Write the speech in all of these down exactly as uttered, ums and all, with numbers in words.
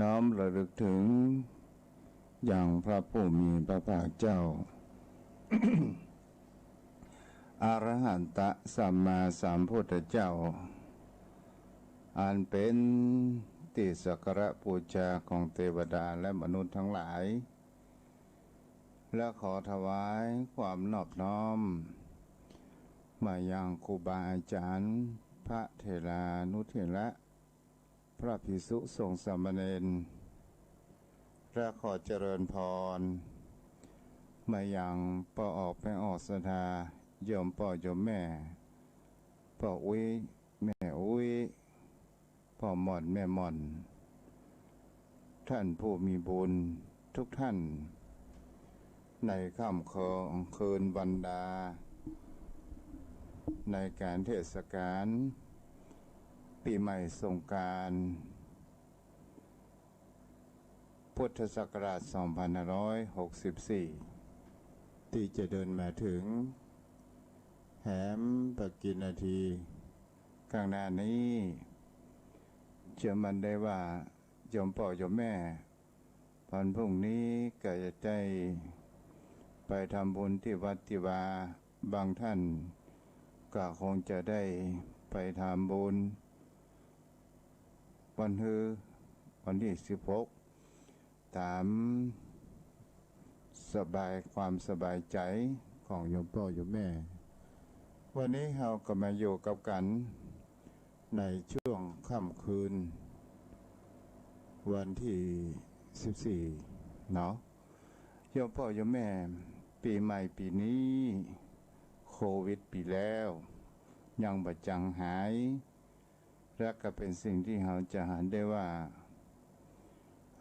น้อมระลึกถึงยังพระผู้มีพระภาคเจ้า อรหันตสัมมาสัมพุทธเจ้า อันเป็นตี้สักการะปู๋จาของเตวดาและมนุษย์ตังหลาย และขอถวายความนอบน้อม มายังครูบาอาจ๋ารย์ พระเถรานุเถระ พระภิกษุสงฆ์สามเณร และขอเจริญพร มายังป้อออกแม่ออกศรัทธา โยมป้อโยมแม่ ป้ออุ๊ย แม่อุ๊ย ป้อหม่อน แม่หม่อน ท่านผู้มีบุญทุกท่าน ในค่ำคืนวันดา ในก๋านเทศกาลปี๋ใหม่สงกรานต์ พุทธศักราชสองพันห้าร้อยหกสิบสี่ ตี้จะเดินมาเถิงแหมบ่กี่นาทีข้างหน้านี้ เจื้อมั่นได้ว่าโยมป้อโยมแม่ วันพรุ่งนี้ก็จะได้ไปทำบุญตี้วัดตี้วา บางท่านก็คงจะได้ไปทำบุญ วันฮือ วันตี้สิบหก ต๋ามสบาย ความสบายใจ๋ของโยมป้อโยมแม่ วันนี้เฮาก็มาอยู่กับกั๋นในช่วงค่ำคืนวันตี้สิบสี่ เนาะ โยมป้อโยมแม่ ปี๋ใหม่ปี๋นี้ โควิดปี๋แล้ว ยังบ่จังหาย และก็เป๋นสิ่งตี้เฮาจะหันได้ว่า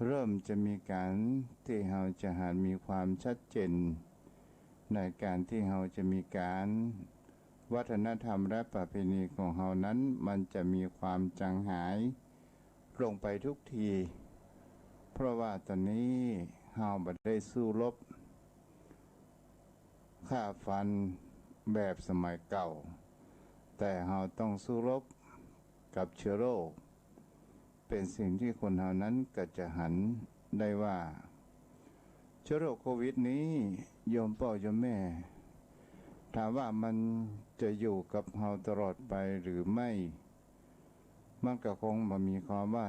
เริ่มจะมีก๋านตี้เฮาจะหันมีความชัดเจน ในก๋านตี้เฮาจะมีก๋าน วัฒนธรรมและประเพณีของเฮานั้น มันจะมีความจังหายลงไปทุกที เพราะว่าต๋อนนี้เฮาบ่ได้สู้รบ ฆ่าฟันแบบสมัยเก่า แต่เฮาต้องสู้รบกับเชื้อโรค เป๋นสิ่งตี้คนเฮานั้นก็จะหันได้ว่า เชื้อโรคโควิดนี้ โยมป้อโยมแม่ ถามว่ามันจะอยู่กับเฮาตลอดไปหรือไม่ มันก็คงบ่มีความว่า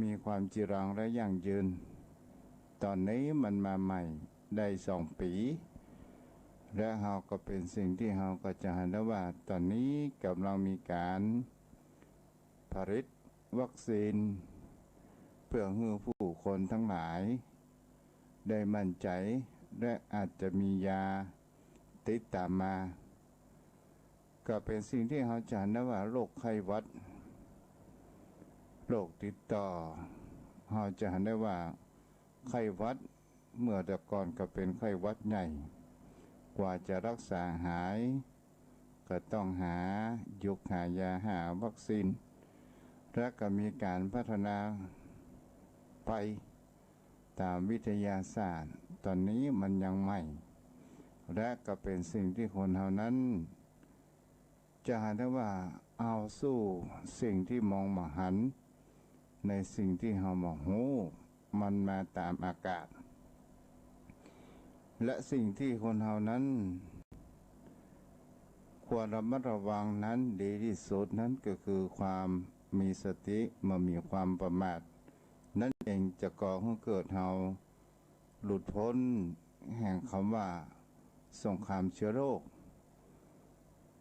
มีความจีรังและยั่งยืน ต๋อนนี้มันมาใหม่ได้สองปี๋ และเฮาก็เป๋นสิ่งตี้เฮาก็จะหันได้ว่า ต๋อนนี้ก่ำลังมีก๋านผลิตวัคซีน เปื้อหื้อผู้คนตังหลายได้มั่นใจ๋ และอาจจะมียาติดต๋ามมา ก็เป๋นสิ่งตี้เฮาจะหันได้ว่าโรคไข้หวัด โรคติดต่อ เฮาจะหันได้ว่าไข้หวัด เมื่อแต่ก่อนก็เป๋นไข้หวัดใหญ่ กว่าจะรักษาหาย ก็ต้องหายุกหายาหาวัคซีน และก็มีก๋านพัฒนาไปต๋ามวิทยาศาสตร์ ต๋อนนี้มันยังใหม่ และก็เป๋นสิ่งตี้คนเฮานั้น จะหันได้ว่าเอาสู้สิ่งตี้มองบ่หัน ในสิ่งตี้เฮาบ่ฮู้ มันมาต๋ามอากาศ และสิ่งตี้คนเฮานั้น ควรระมัดระวังนั้นดีตี้สุดนั้นก็คือความมีสติ บ่มีความประมาท นั้นเองจะก่อหื้อเกิดเฮา หลุดป๊นแห่งกำว่าสงครามเชื้อโรค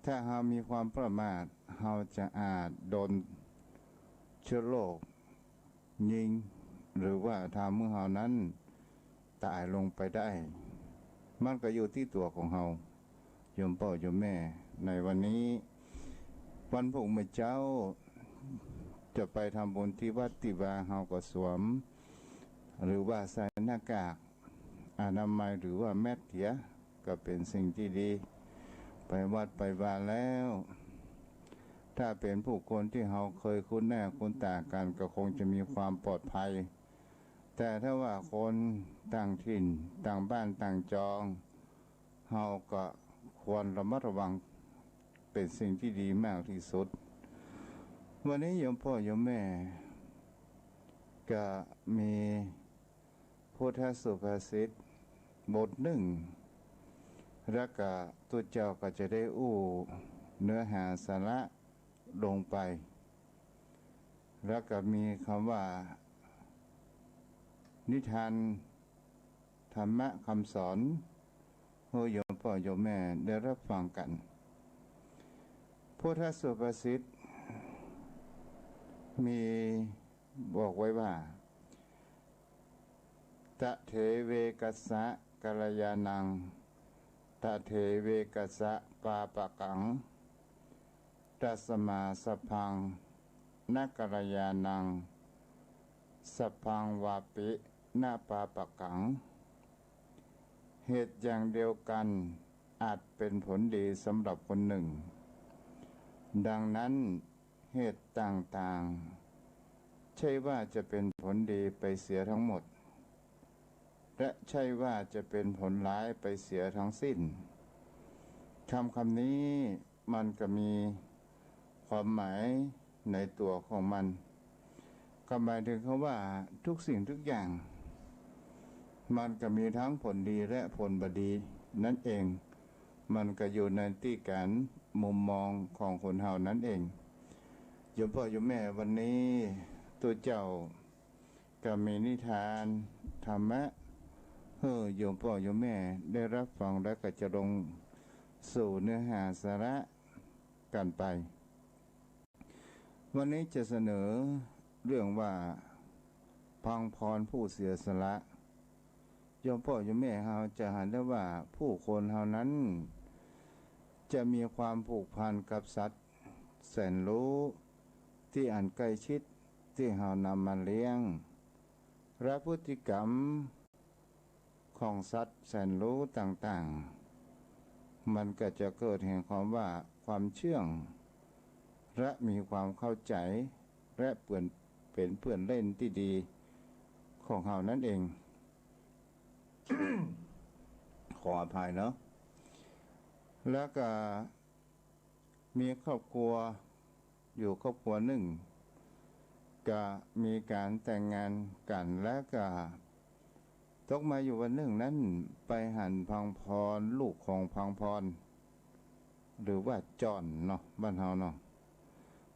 ถ้าเฮามีความประมาท เฮาจะอาจโดนเชื้อโรคยิง หรือว่าทำหื้อเฮานั้นต๋ายลงไปได้ มันก็อยู่ตี้ตั๋วของเฮา โยมป้อโยมแม่ ในวันนี้ วันพรุ่งมื้อเจ๊า จะไปทำบุญตี้วัดตี้วา เฮาก็สวม หรือว่าใส่หน้ากากอนามัย หรือว่าแมสเสีย ก็เป๋นสิ่งตี้ดี ไปวัดไปวาแล้ว ถ้าเป๋นผู้คนตี้เฮาเคยคุ้นหน้าคุ้นต๋ากั๋น ก็คงจะมีความปลอดภัย แต่ถ้าว่าคนต่างถิ่น ต่างบ้านต่างจอง เฮาก็ควรระมัดระวัง เป๋นสิ่งตี้ดีมากตี้สุด วันนี้โยมป้อโยมแม่ ก็มีพุทธสุภาษิตบทนึ่ง แล้วก็ตุ๊เจ้าก็จะได้อู้เนื้อหาสาระลงไป แล้วก็มีกำว่า นิทานธรรมะกำสอน หื้อโยมป้อโยมแม่ได้ฮับฟังกั๋น พุทธสุภาษิตมีบอกไว้ว่า ตะเถเวกัสสะกัลยาณัง ตะเถเวกัสสะปาปะกัง ตัสมาสัพพังนะกัลยาณัง สัพพังวาปินะปาปะกัง เหตุอย่างเดียวกันอาจเป็นผลดีสำหรับคนหนึ่ง ดังนั้นเหตุต่างๆ ใช่ว่าจะเป็นผลดีไปเสียทั้งหมด และใช่ว่าจะเป็นผลร้ายไปเสียทั้งสิ้น คำคำนี้มันก็มีความหมายในตัวของมัน ก็หมายถึงคำว่าทุกสิ่งทุกอย่าง มันก็มีทั้งผลดีและผลบ่ดีนั่นเอง มันก็อยู่ในตี้ก๋านมุมมองของคนเฮานั่นเอง โยมป้อโยมแม่ วันนี้ตุ๊เจ้า ก็มีนิทานธรรมะหื้อโยมป้อโยมแม่ได้ฮับฟัง แล้วก็จะลงสู่เนื้อหาสาระกั๋นไป วันนี้จะเสนอเรื่องว่า พังพรผู้เสียสละ โยมป้อโยมแม่เฮาจะหันได้ว่าผู้คนเฮานั้น จะมีความผูกพันกับสัตว์แสนรู้ตี้อันใกล้ชิดตี้เฮานำมาเลี้ยง และพฤติกรรมของสัตว์แสนรู้ต่างๆ มันก็จะเกิดแห่งความว่าความเชื่อง และมีความเข้าใจ๋ และเปื้อน เป๋นเปื้อนเล่นตี้ดีของเฮานั่นเอง ขออภัยเนาะ แล้วก็มีครอบครัวอยู่ครอบครัวนึ่ง ก็มีก๋านแต่งงานกั๋น แล้วก็ตกมาอยู่วันนึ่งนั้น ไปหันพังพร ลูกของพังพร หรือว่าจ้อนเนาะ บ้านเฮาเนาะ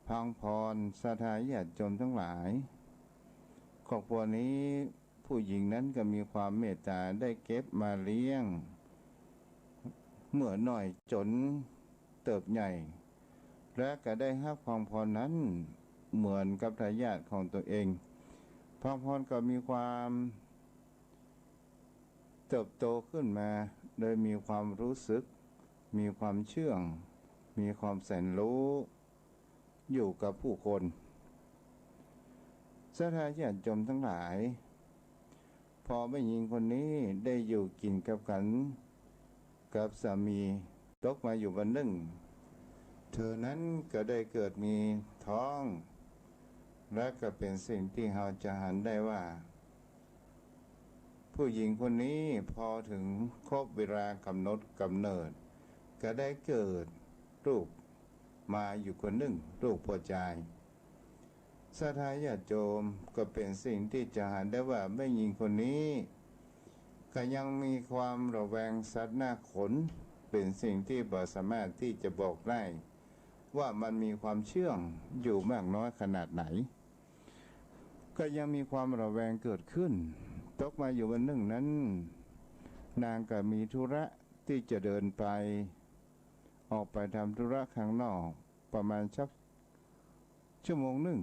พังพร ศรัทธาญาติโยมทั้งหลาย ครอบครัวนี้ผู้หญิงนั้นก็มีความเมตต๋า ได้เก็บมาเลี้ยง เมื่อน้อยจ๋นเติบใหญ่ และก็ได้ฮักพังพรนั้นเหมือนกับทายาทของตัวเอง พังพรก็มีความเติบโตขึ้นมา โดยมีความรู้สึก มีความเชื่อง มีความแสนรู้ อยู่กับผู้คน ศรัทธาญาติโยมทั้งหลาย พอแม่ญิงคนนี้ได้อยู่กิ๋นกับกั๋นกับสามี ตกมาอยู่วันนึ่ง เธอนั้นก็ได้เกิดมีท้อง และก็เป๋นสิ่งตี้เฮาจะหันได้ว่า ผู้หญิงคนนี้พอเถิงครบเวลากำหนดก๋ำเนิด ก็ได้เกิดลูกมาอยู่คนนึ่ง ลูกป้อจาย ศรัทธาญาติโยม ก็เป๋นสิ่งตี้จะหันได้ว่าแม่ญิงคนนี้ ก็ยังมีความระแวงสัตว์หน้าขน เป๋นสิ่งตี้บ่สามารถตี้จะบอกได้ ว่ามันมีความเชื่องอยู่มากน้อยขนาดไหน ก็ยังมีความระแวงเกิดขึ้น ตกมาอยู่วันนึ่งนั้น นางก็มีธุระตี้จะเดินไป ออกไปทำธุระข้างนอก ประมาณสักชั่วโมงนึ่ง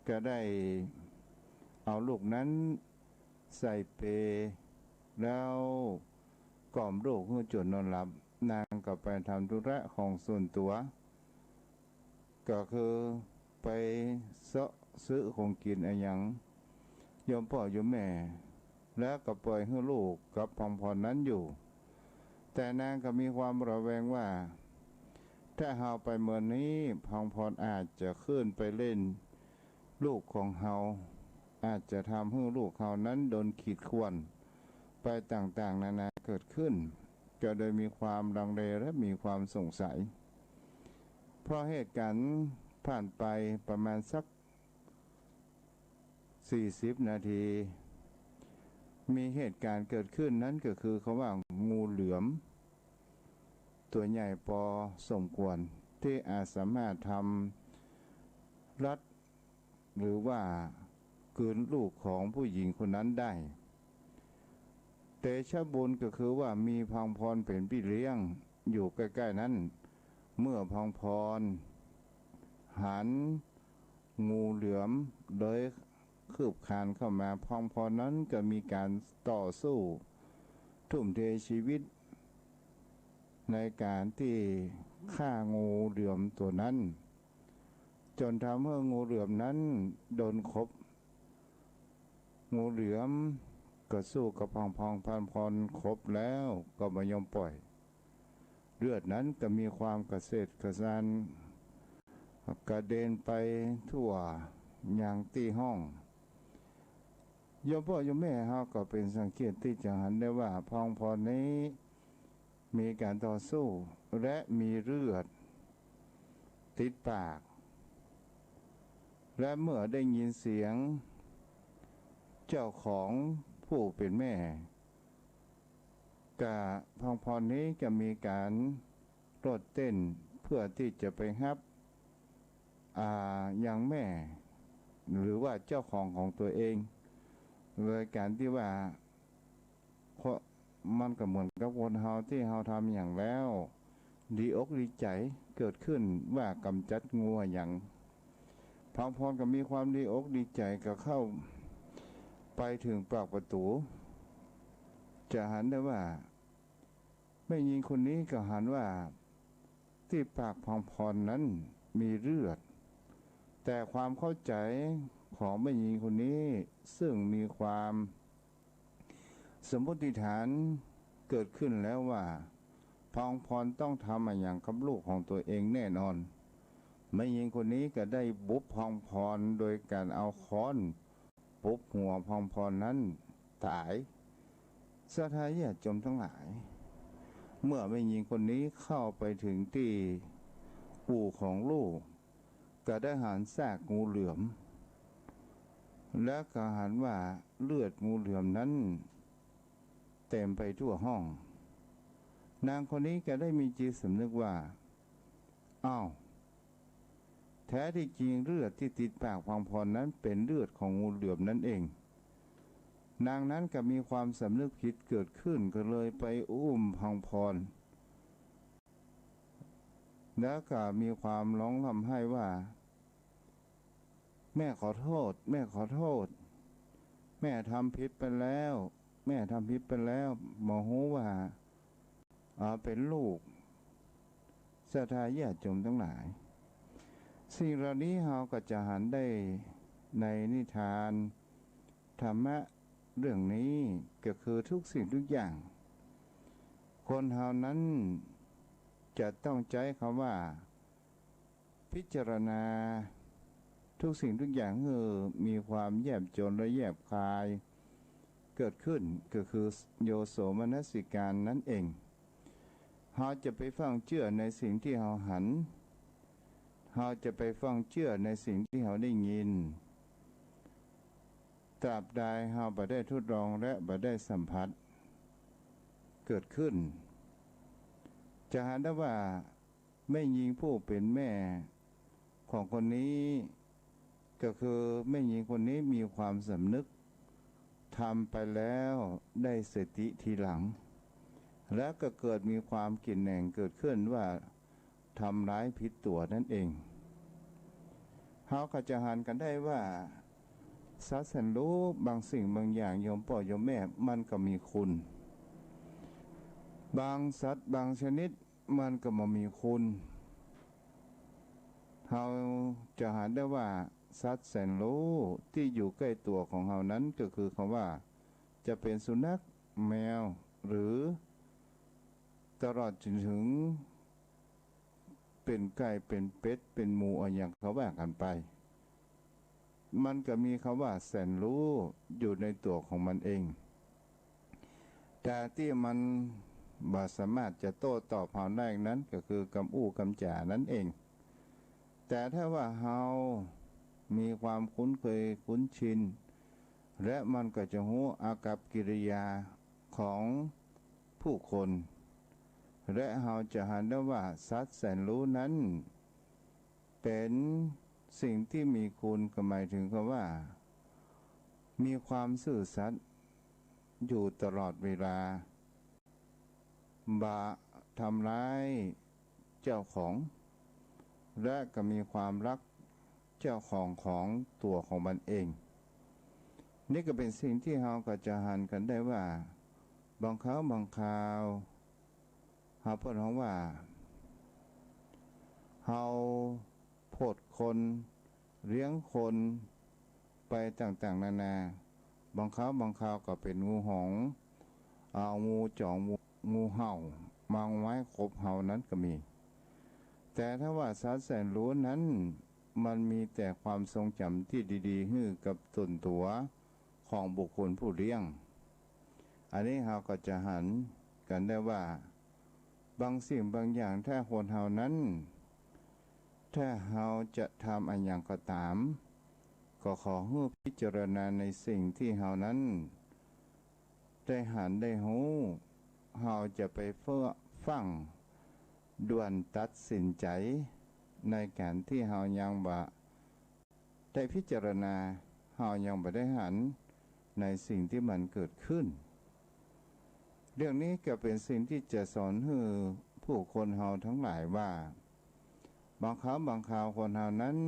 ก็ได้เอาลูกนั้นใส่เปล แล้วกล่อมลูกหื้อจ๋นนอนหลับ นางก็ไปทำธุระของส่วนตั๋ว ก็คือไปเซาะซื้อของกิ๋นอะหยัง โยมป้อโยมแม่ แล้วก็ปล่อยหื้อลูกกับพังพรนั้นอยู่ แต่นางก็มีความระแวงว่า ถ้าเฮาไปเมินนี้ พังพรอาจจะขึ้นไปเล่นลูกของเฮา อาจจะทำหื้อลูกเฮานั้นโดนขีดข่วนไปต่างๆ นานาเกิดขึ้น ก็โดยมีความลังเลและมีความสงสัย พอเหตุก๋ารณ์ผ่านไปประมาณสัก สี่สิบนาที มีเหตุก๋ารณ์เกิดขึ้น นั้นก็คือคำว่างูเหลือม ตั๋วใหญ่ปอสมควร ตี้อาจสามารถทำรัด หรือว่ากืนลูกของผู้หญิงคนนั้นได้ เตชะบุญก็คือว่ามีพองพรเป๋นปี้เลี้ยงอยู่ใก้ๆ นั้น เมื่อพองพรหัน งูเหลือมเลยคืบคลานเข้ามา พองพรนั้นก็มีก๋านต่อสู้ ทุ่มเทชีวิต ในก๋านตี้ฆ่างูเหลือมตั๋วนั้น จ๋นทำหื้องูเหลือมนั้นโดนขบ งูเหลือมก็สู้กับพองพร พองพรขบแล้วก็บ่ยอมป่อย เลือดนั้นก็มีความกระเซ็ดกระสาน กระเด็นไปทั่วยังตี้ห้อง โยมป้อโยมแม่เฮาก็เป๋นสังเกตตี้จะหันได้ว่าพองพรนี้มีก๋านต่อสู้และมีเลือดติดปาก และเมื่อได้ยินเสียงเจ้าของผู้เป๋นแม่ ก็พองพรนี้จะมีก๋านโลดเต้นเพื่อตี้จะไปฮับ อ่า ยังแม่ หรือว่าเจ้าของของตั๋วเอง โดยก๋านตี้ว่า เพราะมันก็เหมือนกับคนเฮาตี้เฮาทำหยังแล้ว ดีอกดีใจ๋เกิดขึ้นว่ากำจัดงูหยัง พองพรก็มีความดีอกดีใจ๋ก็เข้าไปเถิงปากประตู๋ จะหันได้ว่า แม่ญิงคนนี้ก็หันว่าตี้ปากพองพรนั้นมีเลือด แต่ความเข้าใจ๋ของแม่ญิงคนนี้ซึ่งมีความสมมติฐานเกิดขึ้นแล้วว่า พองพรต้องทำอะหยังกับลูกของตั๋วเองแน่นอน แม่ญิงคนนี้ก็ได้บุบพองพรโดยก๋านเอาค้อน ปุบหัวพองพรนั้นต๋าย ศรัทธาญาติโยมตังหลาย เมื่อแม่ญิงคนนี้เข้าไปเถิงตี้อู่ของลูก ก็ได้หันซากงูเหลือม และก็หันว่าเลือดงูเหลือมนั้นเต๋มไปทั่วห้อง นางคนนี้ก็ได้มีจิตสำนึกว่า อ้าว แท้ตี้จริงเลือดตี้ติดปากพองพรนั้นเป๋นเลือดของงูเหลือมนั้นเอง นางนั้นก็มีความสำนึกผิดเกิดขึ้น ก็เลยไปอุ้มพองพร แล้วก็มีความฮ้องร่ำไห้ว่า แม่ขอโทษ แม่ขอโทษ แม่ทำผิดไปแล้ว แม่ทำผิดไปแล้ว บ่ฮู้ว่า อ่า เป๋นลูก ศรัทธาญาติโยมตังหลาย สิ่งเหล่านี้เฮาก็จะหันได้ในนิทานธรรมะเรื่องนี้ ก็คือทุกสิ่งทุกอย่าง คนเฮานั้นจะต้องใจ๊กำว่า พิจารณาทุกสิ่งทุกอย่างหื้อมีความแยบยลและแยบคายเกิดขึ้น ก็คือโยโสมนสิการนั้นเอง เฮาจะไปฟั่งเจื้อในสิ่งตี้เฮาหัน เฮาจะไปฟั่งเจื้อในสิ่งตี้เฮาได้ยิน ตราบใดเฮาบ่ได้ทดลองและบ่ได้สัมผัสเกิดขึ้น จะหันได้ว่า แม่ญิงผู้เป๋นแม่ของคนนี้ ก็คือแม่ญิงคนนี้มีความสำนึก ทำไปแล้วได้สติทีหลัง แล้วก็เกิดมีความกินแหน่งเกิดขึ้นว่าทำร้ายผิดตั๋วนั่นเอง เฮาก็จะหันกั๋นได้ว่า สัตว์แสนรู้บางสิ่งบางอย่างโยมป้อโยมแม่มันก็มีคุณ บางสัตว์บางชนิด มันก็บ่มีคุณ เฮาจะหันได้ว่าสัตว์แสนรู้ตี้อยู่ใก้ตั๋วของเฮานั้นก็คือกำว่า จะเป๋นสุนัข แมว หรือตลอดจ๋นเถิงเป๋นไก่ เป๋นเป็ด เป๋นหมู อะหยังก็ว่ากั๋นไป มันก็มีกำว่าแสนรู้อยู่ในตั๋วของมันเอง แต่ตี้มันบ่สามารถจะโต้ตอบเฮาได้นั้นก็คือกำอู้กำจ๋านั้นเอง แต่ถ้าว่าเฮามีความคุ้นเคยคุ้นชิน และมันก็จะฮู้อากัปกิริยาของผู้คน และเฮาจะหันได้ว่าสัตว์แสนรู้นั้น เป๋นสิ่งตี้มีคุณ ก็หมายเถิงกับว่า มีความซื่อสัตย์อยู่ตลอดเวลา บ่ทำร้ายเจ้าของ และก็มีความฮักเจ้าของของตั๋วของมันเอง นี่ก็เป๋นสิ่งตี้เฮาก็จะหันกั๋นได้ว่า บางคราวบางคราว เฮาเปิ้นฮ้องว่า เฮาผดคน เลี้ยงคน ไปต่างๆ นานา บางคราวบางคราวก็เป๋นงูหงส์ เอางูจ๋อง งูเห่า มาไว้ขบเฮานั้นก็มี แต่ถ้าว่าสัตว์แสนรู้นั้น มันมีแต่ความทรงจ๋ำตี้ดีๆ หื้อกับตนตั๋วของบุคคลผู้เลี้ยง อันนี้เฮาก็จะหันกั๋นได้ว่า บางสิ่งบางอย่างถ้าคนเฮานั้น ถ้าเฮาจะทำอะหยังก็ต๋าม ก็ขอหื้อพิจารณาในสิ่งตี้เฮานั้น ได้หันได้ฮู้ เฮาจะไปเฟ้อฟั่งด่วนตัดสินใจ๋ ในก๋านตี้เฮายังบ่ได้พิจารณา เฮายังบ่ได้หันในสิ่งตี้มันเกิดขึ้น เรื่องนี้ก็เป๋นสิ่งตี้จะสอนหื้อผู้คนเฮาตังหลายว่า บางคราวบางคราวคนเฮานั้น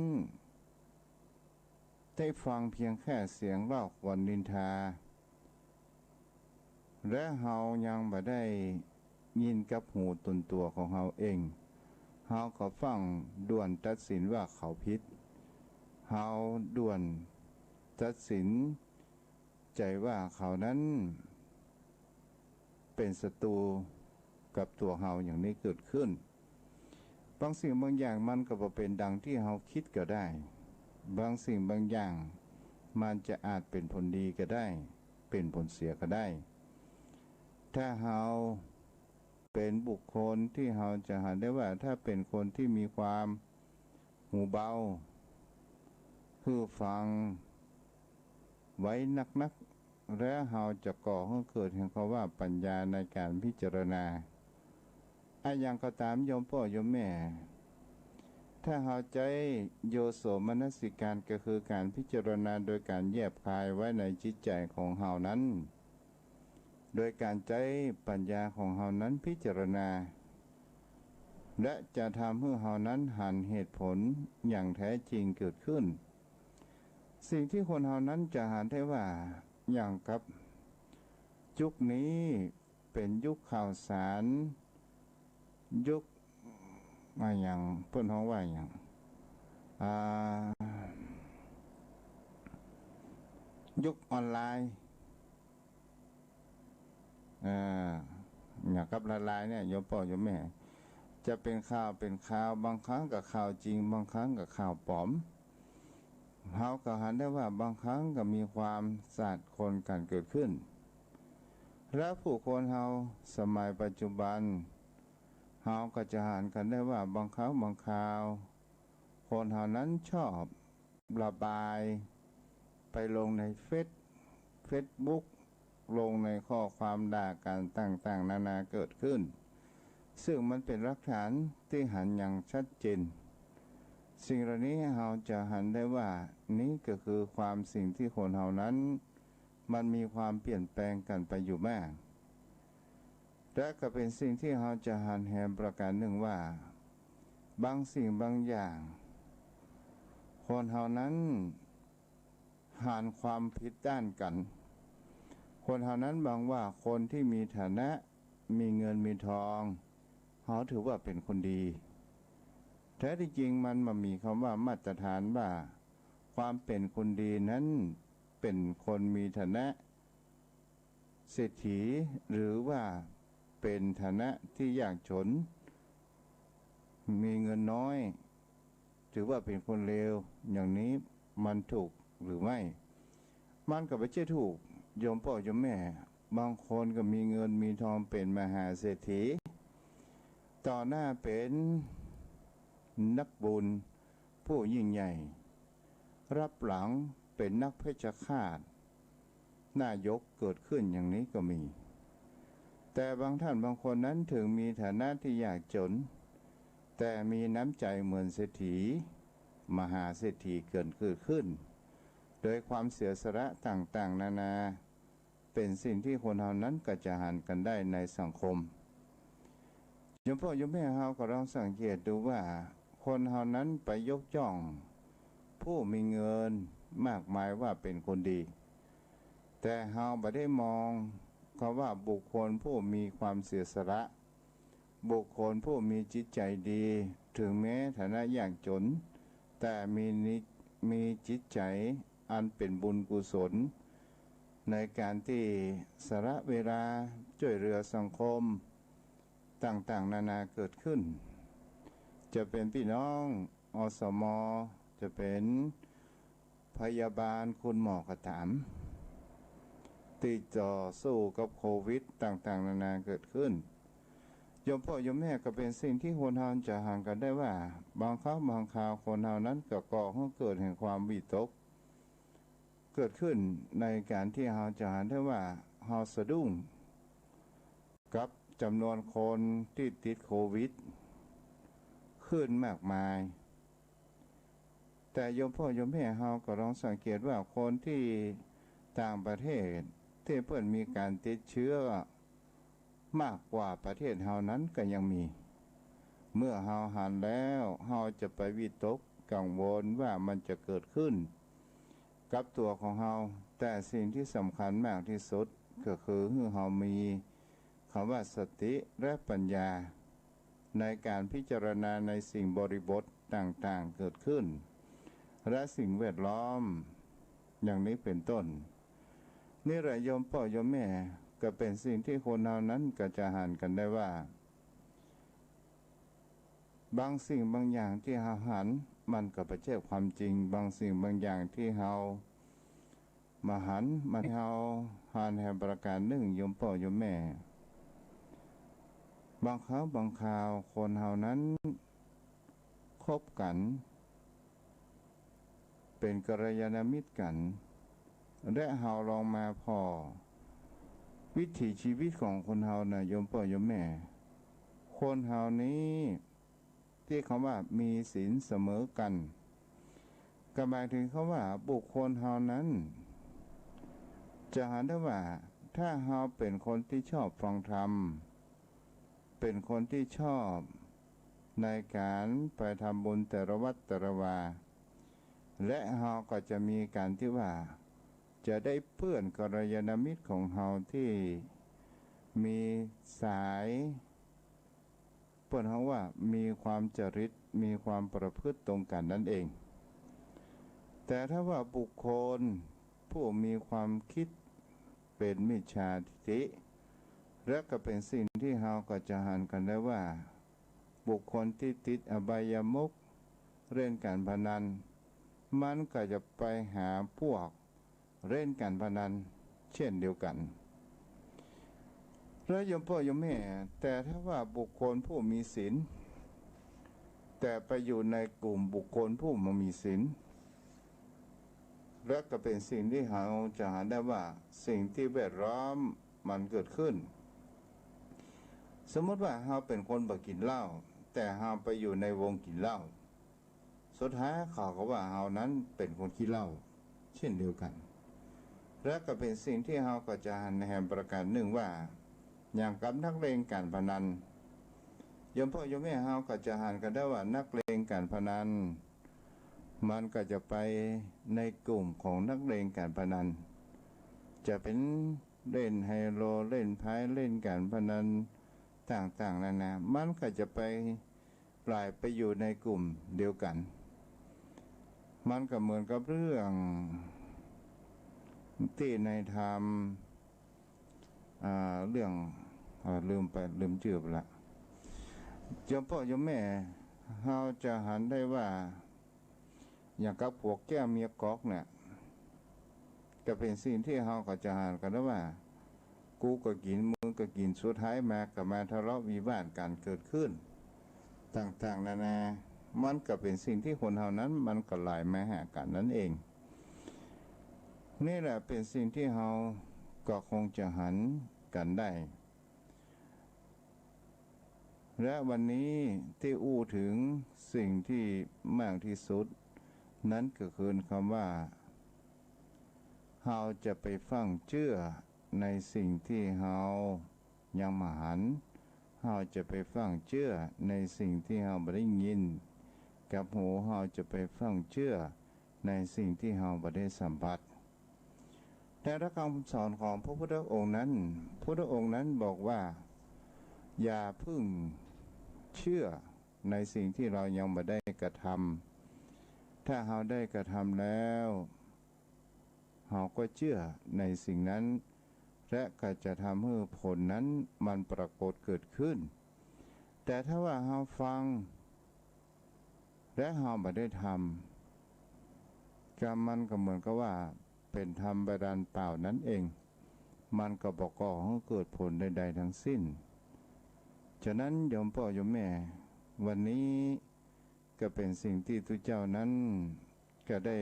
ได้ฟังเพียงแค่เสียงเล่าขวัญนินทา และเฮายังบ่ได้ยินกับหูตนตั๋วของเฮาเอง เฮาก็ฟั่งด่วนตัดสินว่าเขาผิด เฮาด่วนตัดสินใจ๋ว่าเขานั้น เป๋นศัตรูกับตั๋วเฮา อย่างนี้เกิดขึ้น บางสิ่งบางอย่างมันก็บ่เป๋นดังตี้เฮากึ๊ดก็ได้ บางสิ่งบางอย่างมันจะอาจเป๋นผลดีก็ได้ เป๋นผลเสียก็ได้ ถ้าเฮาเป๋นบุคคลตี้เฮาจะหันได้ว่า ถ้าเป๋นคนตี้มีความ หูเบา หื้อฟังไว้นักๆ และเฮาจะก่อหื้อเกิดแห่งคำว่าปัญญาในก๋านพิจารณา อะหยังก็ต๋ามโยมป้อโยมแม่ ถ้าเฮาใจ๊โยโสมนสิการ ก็คือก๋านพิจารณาโดยก๋านแยบคายไว้ในจิตใจ๋ของเฮานั้น โดยก๋านใจ๊ปัญญาของเฮานั้นพิจารณา และจะทำหื้อเฮานั้นหันเหตุผลอย่างแท้จริงเกิดขึ้น สิ่งตี้คนเฮานั้นจะหันได้ว่า อย่างกับยุคนี้เป๋นยุคข่าวสาร ยุค อะหยัง เปิ้นฮ้องว่าอะหยัง อ่า ยุคออนไลน์ อ่า อย่างกับหลายๆ เนี่ย โยมป้อโยมแม่ จะเป๋นข่าว เป๋นข่าว บางครั้งก็ข่าวจริง บางครั้งก็ข่าวปลอม เฮาก็หันได้ว่าบางครั้งก็มีความสาดคนกั๋นเกิดขึ้น และผู้คนเฮาสมัยปัจจุบัน เฮาก็จะหันกั๋นได้ว่าบางครั้งบางคราว คนเฮานั้นชอบระบายไปลงในเฟซ เฟซบุ๊ก ลงในข้อความด่ากั๋นต่างๆ นานาเกิดขึ้น ซึ่งมันเป๋นหลักฐานตี้หันอย่างชัดเจน สิ่งเหล่านี้เฮาจะหันได้ว่า นี้ก็คือความสิ่งตี้คนเฮานั้น มันมีความเปลี่ยนแปลงกั๋นไปอยู่มาก และก็เป๋นสิ่งตี้เฮาจะหันแหมประก๋านนึ่งว่า บางสิ่งบางอย่าง คนเฮานั้นหันความผิดด้านกั๋น คนเฮานั้นหวังว่าคนตี้มีฐานะ มีเงินมีทอง เฮาถือว่าเป๋นคนดี แท้ตี้จริงมันบ่มีกำว่ามาตรฐานว่า ความเป๋นคนดีนั้นเป๋นคนมีฐานะเศรษฐี หรือว่าเป๋นฐานะตี้ยากจ๋น มีเงินน้อย ถือว่าเป๋นคนเลว อย่างนี้มันถูกหรือไม่ มันก็บ่ใจ้ถูก โยมป้อโยมแม่ บางคนก็มีเงินมีทองเป๋นมหาเศรษฐี ต่อหน้าเป๋นนักบุญผู้ยิ่งใหญ่ ลับหลังเป๋นนักเพชฌฆาต นายกเกิดขึ้นอย่างนี้ก็มี แต่บางท่านบางคนนั้นถึงมีฐานะที่ยากจน แต่มีน้ำใจเหมือนเศรษฐี มหาเศรษฐีเกิดขึ้น โดยความเสียสละต่างๆ นานา เป๋นสิ่งที่คนเฮานั้นก็จะหันกั๋นได้ในสังคม โยมพ่อโยมแม่เฮาก็ลองสังเกตดูว่า คนเฮานั้นไปยกย่องผู้มีเงินมากมายว่าเป๋นคนดี แต่เฮาบ่ได้มองคำว่าบุคคลผู้มีความเสียสละ บุคคลผู้มีจิตใจดี ถึงแม้ฐานะยากจน แต่มีนิ มีจิตใจอันเป๋นบุญกุศล ในการที่สละเวลาจ้วยเหลือสังคมต่างๆ นานาเกิดขึ้น จะเป๋นปี้น้อง อสม จะเป๋นพยาบาล คุณหมอก็ต๋าม ตี้ต่อสู้กับโควิดต่างๆ นานาเกิดขึ้น โยมพ่อโยมแม่ ก็เป๋นสิ่งที่คนเฮาจะหันกั๋นได้ว่า บางครั้งบางคราวคนเฮานั้นก็ก่อหื้อเกิดแห่งความวิตก เกิดขึ้นในการที่เฮาจะหันได้ว่าเฮาสะดุ้งกับจ๋ำนวนคนตี้ติดโควิดขึ้นมากมาย แต่โยมพ่อโยมแม่เฮาก็ลองสังเกตว่าคนตี้ต่างประเทศตี้เปิ้นมีการติดเชื้อมากกว่าประเทศเฮานั้นก็ยังมี เมื่อเฮาหันแล้ว เฮาจะไปวิตกกังวลว่ามันจะเกิดขึ้นกับตั๋วของเฮา แต่สิ่งที่สำคัญมากที่สุดก็คือหื้อเฮามี คำว่าสติและปัญญา ในการพิจารณาในสิ่งบริบทต่างๆ เกิดขึ้น และสิ่งแวดล้อม อย่างนี้เป๋นต้น นี่แหละโยมพ่อโยมแม่ ก็เป๋นสิ่งที่คนเฮานั้นก็จะหันกั๋นได้ว่า บางสิ่งบางอย่างที่เฮาหัน มันก็บ่ใจ้ความจริง บางสิ่งบางอย่างที่เฮา บ่หัน มันเฮาหันแหมประการนึ่ง โยมพ่อโยมแม่ บางคราวบางคราวคนเฮานั้นคบกั๋น เป๋นกัลยาณมิตรกั๋น และเฮาลองมาผ่อวิถีชีวิตของคนเฮานะ โยมพ่อโยมแม่ คนเฮานี้ ตี้คำว่ามีศีลเสมอกั๋น ก็หมายถึงคำว่าบุคคลเฮานั้น จะหันได้ว่า ถ้าเฮาเป๋นคนตี้ชอบฟังธรรม เป๋นคนตี้ชอบในการไปทำบุญแต่ละวัดแต่ละวา และเฮาก็จะมีการตี้ว่า จะได้เปื้อนกัลยาณมิตรของเฮาตี้มีสาย เปิ้นฮ้องว่ามีความจริต มีความประพฤติตรงกั๋นนั้นเอง แต่ถ้าว่าบุคคลผู้มีความคิดเป๋นมิจฉาทิฏฐิ และก็เป๋นสิ่งที่เฮาก็จะหันกั๋นได้ว่า บุคคลตี้ติดอบายมุข เล่นการพนัน มันก็จะไปหาพวก เล่นการพนันเช่นเดียวกั๋น และโยมพ่อโยมแม่ แต่ถ้าว่าบุคคลผู้มีศีล แต่ไปอยู่ในกลุ่มบุคคลผู้บ่มีศีล และก็เป๋นสิ่งตี้เฮาจะหันได้ว่าสิ่งตี้แวดล้อมมันเกิดขึ้น สมมุติว่าเฮาเป๋นคนบ่กิ๋นเหล้า แต่เฮาไปอยู่ในวงกิ๋นเหล้า สุดท้ายเขาก็ว่าเฮานั้นเป๋นคนขี้เหล้าเช่นเดียวกั๋น และก็เป๋นสิ่งตี้เฮาก็จะหันแหมประการนึ่งว่า อย่างกับนักเล่นการพนัน โยมพ่อโยมแม่เฮาก็จะหันกั๋นได้ว่านักเล่นการพนัน มันก็จะไปในกลุ่มของนักเล่นการพนัน จะเป๋นเล่นไฮโล เล่นไพ่ เล่นการพนันต่างๆ นานา มันก็จะไป หลายไปอยู่ในกลุ่มเดียวกั๋น มันก็เหมือนกับเรื่องตี้ในธรรม อ่า เรื่อง อ่า ลืมไป ลืมจื้อไปละ โยมพ่อโยมแม่ เฮาจะหันได้ว่า อย่างกับผัวแก้วเมียก๊อกเนี่ย ก็เป๋นสิ่งตี้เฮาก็จะหันกั๋นได้ว่า กูก็กิ๋น มึงก็กิ๋น สุดท้ายมาก็มาทะเลาะวิวาทกั๋นเกิดขึ้น ต่างๆ นานา มันก็เป๋นสิ่งตี้คนเฮานั้นมันก็ไหลมาหากั๋นนั้นเอง นี่แหละเป๋นสิ่งตี้เฮา ก็คงจะหันกั๋นได้ และวันนี้ตี้อู้เถิงสิ่งตี้มากตี้สุด นั้นก็คือกำว่า เฮาจะไปฟั่งเจื้อในสิ่งตี้เฮายังบ่หัน เฮาจะไปฟั่งเจื้อในสิ่งตี้เฮาบ่ได้ยินกับหู เฮาจะไปฟั่งเจื้อในสิ่งตี้เฮาบ่ได้สัมผัส แต่หลักกำสอนของพระพุทธองค์นั้น พุทธองค์นั้นบอกว่า อย่าเพิ่งเจื้อในสิ่งตี้เฮายังบ่ได้กระทำ ถ้าเฮาได้กระทำแล้ว เฮาก็เจื้อในสิ่งนั้น และก็จะทำหื้อผลนั้นมันปรากฏเกิดขึ้น แต่ถ้าว่าเฮาฟัง และเฮาบ่ได้ทำ กำมันก็เหมือนกับว่าเป๋นธรรมบาดาลเปล่านั้นเอง มันก็บ่ก่อหื้อเกิดผลใดๆ ทั้งสิ้น ฉะนั้นโยมป้อโยมแม่ วันนี้ก็เป๋นสิ่งตี้ตุ๊เจ้านั้นก็ได้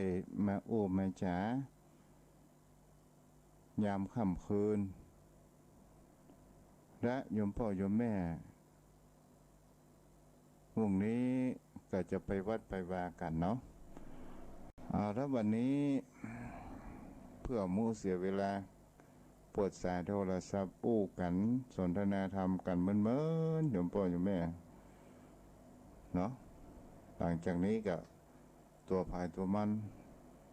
มาอู้มาจ๋า ยามค่ำคืน และโยมป้อโยมแม่ พรุ่งนี้ก็จะไปวัดไปวากั๋นเนาะ เอาละ วันนี้เพื่อบ่เสียเวลา เปิดสายโทรศัพท์อู้กั๋น สนทนาธรรมกั๋นเมินๆ โยมป้อโยมแม่ เนาะ หลังจากนี้ก็ ตั๋วใผตั๋วมัน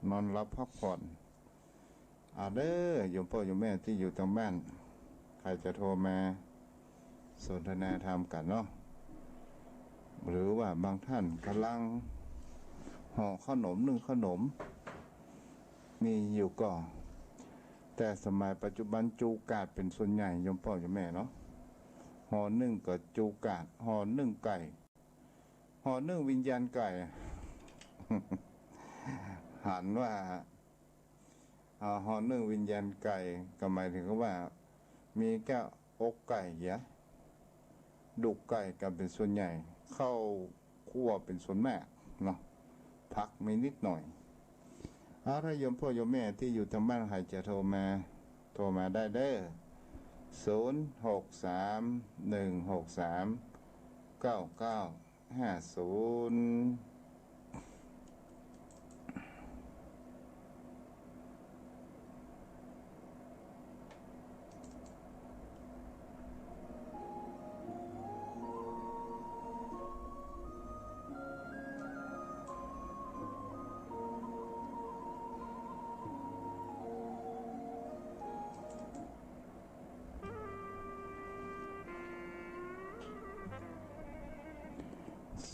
นอนหลับพักผ่อน อ่าเด้อ โยมป้อโยมแม่ตี้อยู่ตางบ้าน ใผจะโทรมาสนทนาธรรมกั๋นเนาะ หรือว่าบางต้านก่ำลังห่อข้าวหนมนึ่งข้าวหนม มีอยู่ก่อ แต่สมัยปัจจุบันจู๋ก๋าดเป๋นส่วนใหญ่ โยมป้อโยมแม่เนาะ ห่อนึ่งก็จู๋ก๋าด ห่อนึ่งไก่ ห่อนึ่งวิญญาณไก่ หันว่า อ่า ห่อนึ่งวิญญาณไก่ ก็หมายเถิงว่า มีแก้อกไก่เหีย ดูกไก่กั๋นเป๋นส่วนใหญ่ ข้าวคั่วเป๋นส่วนมากเนาะ ผักมีนิดหน่อย เอาละ โยมป้อโยมแม่ตี้อยู่ตางบ้าน ใผจะโทรมา โทรมาได้เด้อ ศูนย์หกสาม หนึ่งหกสาม เก้าเก้าห้าศูนย์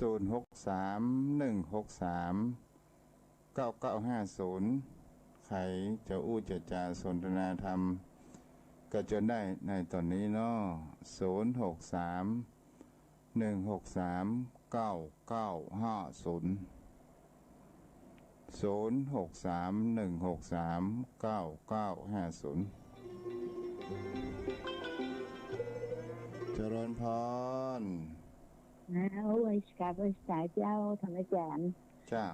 ศูนย์หกสาม หนึ่งหกสาม เก้าเก้าห้าศูนย์ ใผจะอู้จะจ๋าสนทนาธรรม ก็เจิญได้ในต๋อนนี้เนาะ ศูนย์หกสาม หนึ่งหกสาม เก้าเก้าห้าศูนย์ ศูนย์หกสาม หนึ่งหกสาม เก้าเก้าห้าศูนย์ เจริญพร อ้าว ไหว้กราบไหว้สาเจ้า ท่านอาจ๋ารย์ เจ้า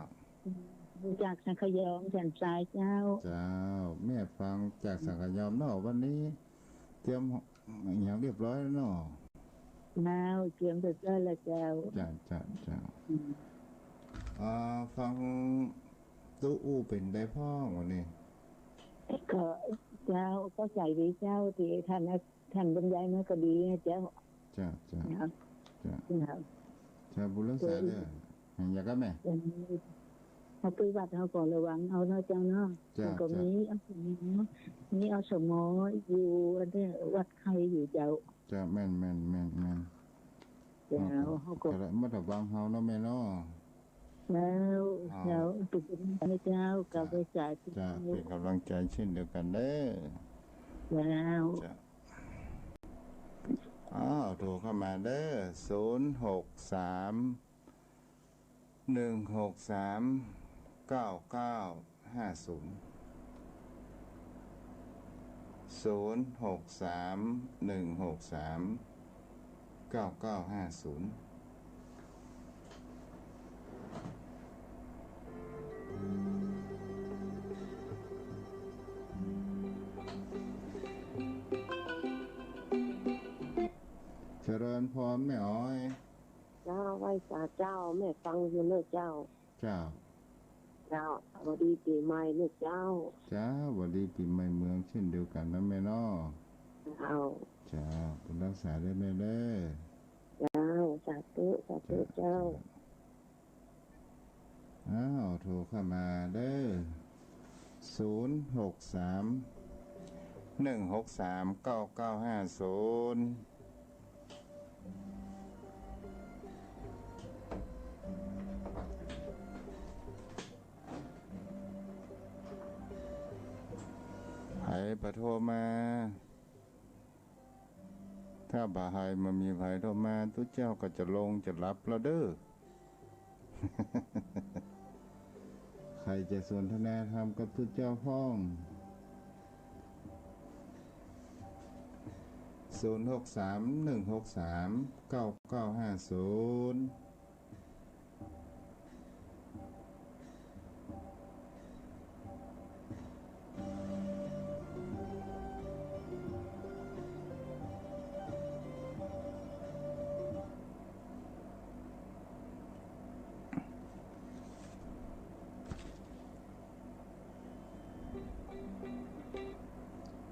จากสังขยอม แจ่มใสเจ้า เจ้า แม่ฟังจากสังขยอมเนาะ วันนี้เตรียมอะหยังเรียบร้อยแล้วเนาะ เจ้า เตรียมเรียบร้อยแล้วเจ้า เจ้า เจ้า เจ้า อืม อ่า ฟังตุ๊อู้เป๋นใดพ่องวันนี้ ก็เจ้า ก็ใจ๋ดีเจ้า ตี้ท่าน ท่านบรรยายมาก็ดีนะเจ้า เจ้า เจ้า เนาะ เจ้า เจ้า เจ้า บุญรักษาเด้อ เออ อย่างก็แม่ เออ เฮาไปวัดเฮาก็ระวังเอาเนาะเจ้าเนาะ เจ้า มันก็ เจ้า มี มี อสม อยู่อันนี้วัดไข้อยู่เจ้า เจ้า แม่น แม่น แม่น แม่น เจ้า เฮาก็ เฮาก็ระมัดระวังเฮาเนาะแม่เนาะ เจ้า อ้าว เจ้า เป๋นกำลังใจ๋เจ้า เจ้า กราบไหว้สาธุ เจ้า เป๋นกำลังใจ๋เช่นเดียวกั๋นเด้อ เจ้า เจ้า อ้าว โทรเข้ามาเด้อ ศูนย์หกสาม หนึ่งหกสาม เก้าเก้าห้าศูนย์ ศูนย์หกสาม หนึ่งหกสาม เก้าเก้าห้าศูนย์ สาเจ้า แม่ฟังอยู่เน่อเจ้า เจ้า เจ้า หวัดดีปี๋ใหม่เน่อเจ้า เจ้า หวัดดีปี๋ใหม่เมืองเช่นเดียวกั๋นนะแม่เนาะ เจ้า เจ้า บุญรักษาเน่อแม่เน่อ เจ้า สาธุ สาธุ เจ้า เจ้า เจ้า อ้าว โทรเข้ามาเน่อ ศูนย์หกสาม หนึ่งหกสาม เก้าเก้าห้าศูนย์ ใผบ่โทรมา ถ้าบ่าใผ บ่มีใผโทรมา ตุ๊เจ้าก็จะลงจะหลับแล้วเน่อ ใผจะสนทนาธรรมกับตุ๊เจ้าพ่อง ศูนย์หกสาม หนึ่งหกสาม เก้าเก้าห้าศูนย์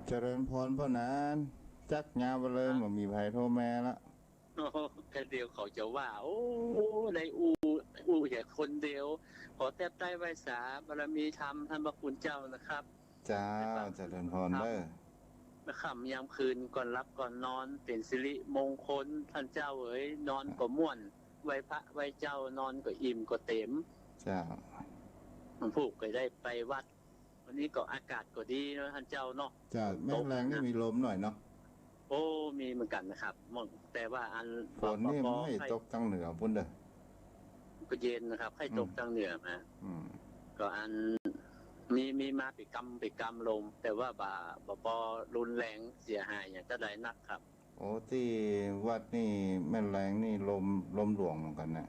เจริญพรป้อหนาน จั๊กยาวไปเลย บ่มีใผโทรมาละ โอ้ ก็เดี๋ยวเขาจะว่า โอ้ ได้อู้ อู้แต่คนเดียว ขอแต๊บใต้ไหว้สาบารมีธรรมท่านพระคุณเจ้านะครับ เจ้า เจริญพรเน่อ นะครับ ยามคืนก่อนหลับก่อนนอน เป๋นสิริมงคล ต้านเจ้าเอ๋ย นอนก็ม่วน ไหว้พระไหว้เจ้า นอนก็อิ่มก็เต็ม เจ้า มันผู้ก็ได้ไปวัด วันนี้ก็อากาศก็ดีเนาะต้านเจ้าเนาะ เจ้า แม่แลงนี่มีลมหน่อยเนาะ โอ้ มีเหมือนกั๋นนะครับ แต่ว่าอัน ฝนนี่มันไม่ตกตางเหนือปู๊นเน่อ ก็เย็นนะครับ ใค่ตกตางเหนือมา อืม ก็อัน มี มีมาเป๋นกำเป๋นกำลม แต่ว่าบ่า บ่ปอรุนแรงเสียหายหยังจะใดนักครับ โอ้ ตี้วัดนี่แม่แลงนี่ลม ลมหลวงเหมือนกั๋นนะ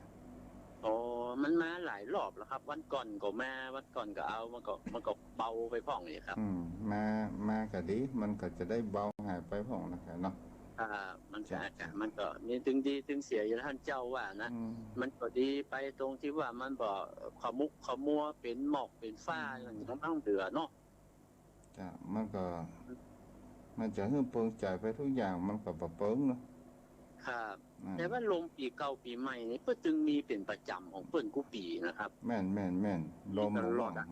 โอ้ มันมาหลายรอบแล้วครับ วันก่อนก็มา วันก่อนก็เอา มันก็ มันก็เบาไปพ่องนี่ครับ อืม มา มาก็ดี มันก็จะได้เบาหายไปพ่องนะแกเนาะ อ่า มันก็ เจ้า อากาศมันก็มีตึงดีตึงเสียอยู่นะ ต้านเจ้าว่านะ อืม มันก็ดีไปตรงตี้ว่ามันบ่ขมุกขมัวเป๋นหมอกเป๋นฟ้า อืม อย่างนี้ต้องเหลือเนาะ เจ้า มันก็ มันจะหื้อเปิงใจ๋ไปกู้อย่าง มันก็บ่เปิงเนาะ ครับ อืม แต่ว่าลมปี๋เก่าปี๋ใหม่นี่ เปิ้นตึงมีเป๋นประจ๋ำของเปิ้นกู้ปี๋นะครับ แม่น แม่น แม่น ลมตลอดอะ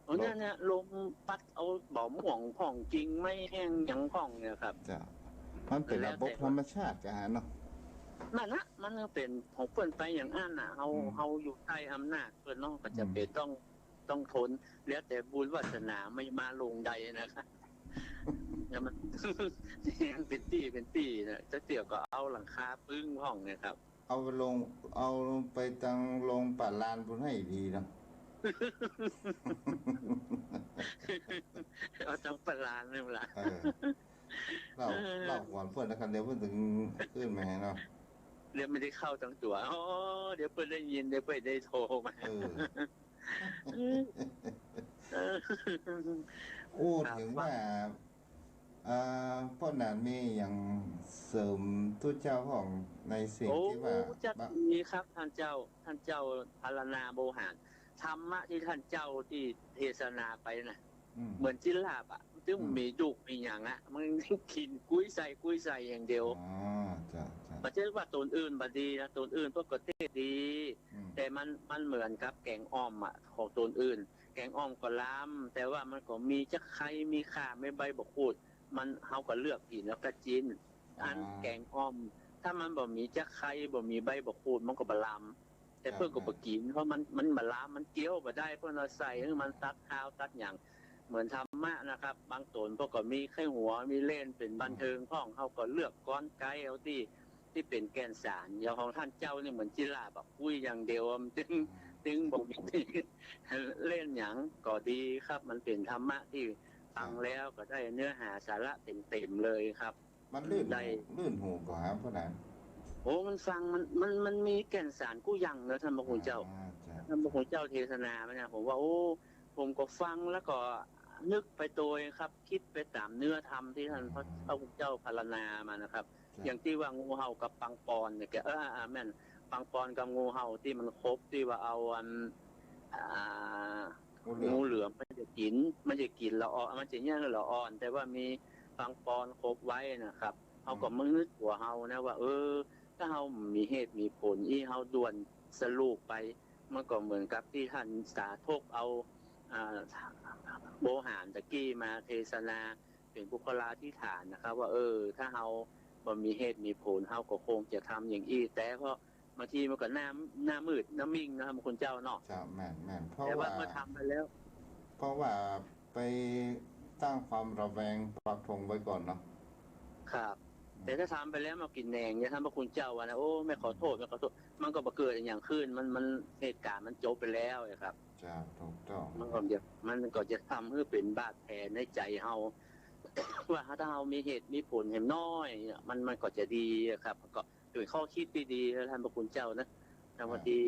โอ้ ลม เนี่ย เนี่ย ลมปั๊ดเอาบ่าม่วงพ่อง กิ่งไม้แห้งหยังพ่องเนี่ยครับ เจ้า มันเป๋นระบบธรรมชาติกะฮะเนาะ นั่นนะ มันเป๋นของเปิ้นไปอย่างอั้นน่ะ เฮา อืม เฮาอยู่ใต้อำนาจเปิ้นเนาะ ก็จะเป๋นต้อง ต้องทน แล้วแต่บุญวาสนามันมาลงใดนะครับ แล้วมัน แห้งเป๋นตี้เป๋นตี้นะ จะเตี้ยก็เอาหลังคาปึ้งพ่องเนี่ยครับ เอาไปลง เอาไปตางลงป่าลานปู๊นหื้อดีเนาะ เอาตางป่าลานนี่ล่ะ เออ เล่า เออ เล่าก่อนเปิ้นแล้วกั๋น เดี๋ยวเปิ้นตึงขึ้นมาเนาะ เดี๋ยวไม่ได้เข้าตางตั๋ว อ๋อ เดี๋ยวเปิ้นได้ยิน เดี๋ยวเปิ้นได้โทรมา เออ เออ โอ้ ครับ เถิงว่า อ่า ป้อหนานมีหยังเสริมตุ๊เจ้าพ่องในสิ่ง โอ้ ตี้ว่า จัก บ่ มีครับ ต้านเจ้า ต้านเจ้าพรรณนาโวหาร ธรรมะตี้ต้านเจ้าตี้เทศนาไปน่ะ อืม เหมือนจีราฟอะ ตี้ อืม มีดุมีหยังอะ มันกิ๋นกุ้ยไส้กุ้ยไส้อย่างเดียว อ๋อ เจ้า เจ้า บ่ใจ้ว่าตั๋วอื่นบ่ดีนะ ตั๋วอื่นเปิ้นก็เตศน์ดี อืม แต่มัน มันเหมือนกับแก๋งอ่อมอะ ของตั๋วอื่น แก๋งอ่อมก็ลำ แต่ว่ามันก็มีจะไคร้ มีข่า มีใบบ่าขูด มัน เฮาก็เลือกกิ๋นแล้วก็จิ้น อัน อ่า แก๋งอ่อม ถ้ามันบ่มีจะไคร้ บ่มีใบบ่าขูด มันก็บ่ลำ แต่เปิ้นก็ อ่า บ่กิ๋น เพราะมัน มันบ่ลำ มันเคี้ยวบ่ได้ เปิ้นเอาใส่หื้อมันตัดคาวตัดหยัง เหมือนธรรมะนะครับ บางตั๋วเปิ้นก็มีไข้หัว มีเล่น เป๋นบันเทิงพ่อง เฮาก็เลือกกลไกเอาตี้ ตี้เป๋นแก่นสาร อย่างของต้านเจ้านี่เหมือนจีราฟอะ กุ้ยอย่างเดียว มันจึง อืม จึงบ่มีเล่นหยัง ก็ดีครับ มันเป๋นธรรมะตี้ฟังแล้วก็ได้เนื้อหาสาระเต็มๆ เลยครับ มันลื่นหู ได้ ลื่นหูกว่าครับพ่อหนาน โอ้ มันฟัง มัน มัน มันมีแก่นสารกู้อย่างเนาะ ต้านพระคุณเจ้า อ่า เจ้า ต้านพระคุณเจ้าเทศนามาเนี่ย ผมว่า โอ้ ผมก็ฟังแล้วก็นึกไปโตยครับ กึ๊ดไปต๋ามเนื้อธรรมตี้ต้านพระ อืม พระคุณเจ้าพรรณนามานะครับ ครับ อย่างตี้ว่างูเห่ากับปังปอนเนี่ย แก เออ อ่า แม่น ฟังปอนกับงูเห่าตี้มันขบ ตี้ว่าเอาอัน อ่า งูเหลือม งูเหลือมมันจะกิ๋น มันจะกิ๋นละอ่อน มันจะเยียะละอ่อน แต่ว่ามีฟังปอนขบไว้นะครับ เฮาก็ อืม มานึกตั๋วเฮานะว่า เออ ถ้าเฮามีเหตุมีผลอี้ เฮาด่วนสะลูกไป มันก็เหมือนกับตี้ต้านสาธกเอา อ่า โวหารตะกี้มาเทศนา เป๋นปุคคลาธิฐานนะครับ ว่า เออ ถ้าเฮาบ่มีเหตุมีผล เฮาก็คงจะทำอย่างอี้ แต่เพราะบางทีมันก็หน้า หน้ามืดหน้ามิ่งนะครับ พระคุณเจ้าเนาะ เจ้า แม่น แม่น เพราะ แต่ว่า ว่า เมื่อทำไปแล้ว เพราะว่าไปตั้งความระแวงปักธงไว้ก่อนเนาะ ครับ อืม แต่ถ้าทำไปแล้วมากิ๋นแหนง อย่างต้านพระคุณเจ้าว่านะ โอ้ แม่ขอโต้ษ แม่ขอโต้ษ มันก็บ่เกิดอะหยังขึ้น มัน มัน เหตุก๋ารณ์มันจบไปแล้วอะครับ เจ้า ถูกต้อง มันก็จะ มันก็จะทำหื้อเป๋นบาดแผลในใจ๋เฮา ว่าถ้าเฮามีเหตุมีผลแหมน้อยเนี่ย มัน มันก็จะดีอะครับ ก็เป๋นข้อคิดตี้ดีนะต้านพระคุณเจ้านะ แต่บางที อ่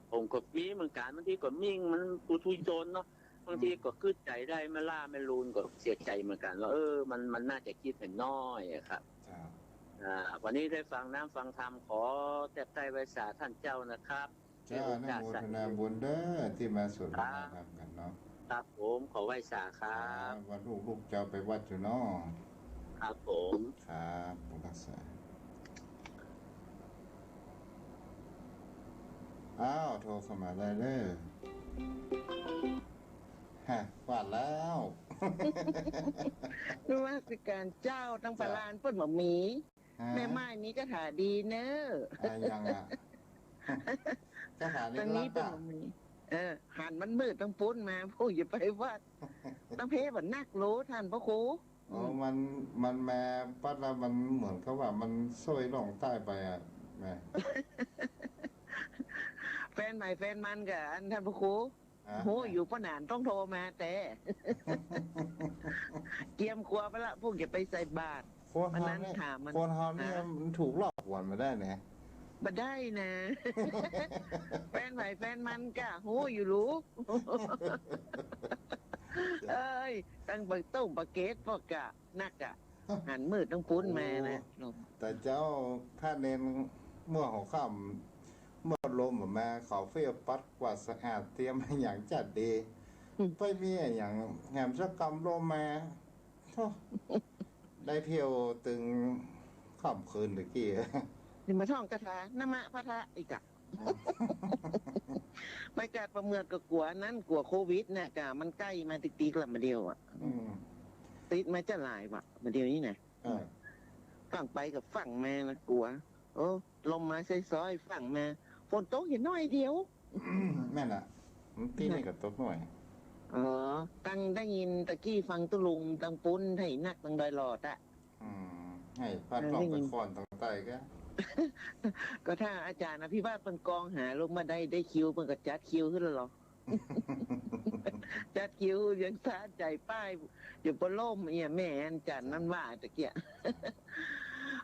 า ผมก็มีเหมือนกั๋น บางทีก็มิ่ง มันปุถุชนเนาะ บางที อืม ก็กึ๊ดใจ๋ได้ แม่ล่าแม่ลูนก็เสียใจ๋เหมือนกั๋น ว่า เออ มัน มันน่าจะคิดแหมน้อยอะครับ เจ้า อ่า วันนี้ได้ฟังน้ำฟังธรรม ขอแตบใต้ไหว้สาต้านเจ้านะครับ เจ้า ในโอกาส อนุโมทนาบุญเด้อ ตี้มาสวดมนต์ ครับ มาธรรมกั๋นเนาะ ครับผม ขอไหว้สาครับ ครับ วันลูก ลูกเจ้าไปวัดอยู่เนาะ ครับผม ครับ บุญรักษา อ้าว โทรเข้ามาได้เด้อ ฮะ ว่าแล้ว นมัสการเจ้า ตัง เจ้า ปะลานเปิ้นบ่มี ฮะ แม่ม่ายมีคาถาดีเน้อ อะหยังอะ คาถาดี ตังนี้ ก็รับ เปิ้น อะ บ่มี เออ หันมันมืดตังปุ้นมา พวกอย่าไปวัด ตังเพบ่นักโล ต้านพระครู อ๋อ อืม มัน มันมาปั๊บแล้วมันเหมือนกับว่ามันซ้อยล่องใต้ไปอะ แม่ แฟนใหม่แฟนมันก่ออัน ต้านพระครู อ่ะ ฮู้อยู่ ป้อหนานต้องโทรมาแต่ เกียมกั๋วไปละ พวกจะไปใส่บาตร คนเฮาเนี่ย วันนั้นถามมัน คนเฮาเนี่ย ฮะ มันถูกหลอกหวนมาได้เนี่ย บ่ได้นะ แฟนใหม่แฟนมันก่อ ฮู้อยู่ลูก เอ้ย ตังปะต้งปะเกตป้อก่อ นักอะ หันมืดตังปุ้นมานะ โอ้ แต่เจ้า ถ้าเณรเมื่อหัวค่ำ เมื่อลมออกมา เขาเฟี้ยงปัดกวาดสะอาด เตรียมอะหยังจัดดี อืม ไปมีอะหยังแหมสักกำลมมา โธ่ ได้เที่ยวตึงค่ำคืนตะกี้ นี่มาท่องคาถา นะมะพะทะ อีกอะ ไปกาดปะเมือดก็กั๋วอันนั้น กั๋วโควิดเนี่ย ก่อมันใก้มาติ๊กๆ ละบ่าเดี่ยวอะ อืม ติดมาจะหลายวะ บ่าเดี่ยวนี้นะ เออ ฝั่งไปกับฝั่งมานะ กั๋ว โอ้ ลมมาซ้อยๆ ฝั่งมา ฝนตกอยู่หน้อยเดียว แม่นละ ตี้นี่ก็ตกหน้อย อ๋อ ตังได้ยินตะกี้ฟังตุ๊ลุงตังปุ้นไทยนักตังดอยหลอดอะ อืม หื้อพระท่องไปค้อนตังใต้ก่อ ก็ถ้าอาจ๋ารย์อภิวาทเปิ้นกองหาลงมาได้ ได้คิว เปิ้นก็จัดคิวขึ้นแล้วเหรอ จัดคิวยังสะใจ๋ป้ายอยู่ปะล่มเอี่ย แม่อาจ๋ารย์นั้นว่าตะกี้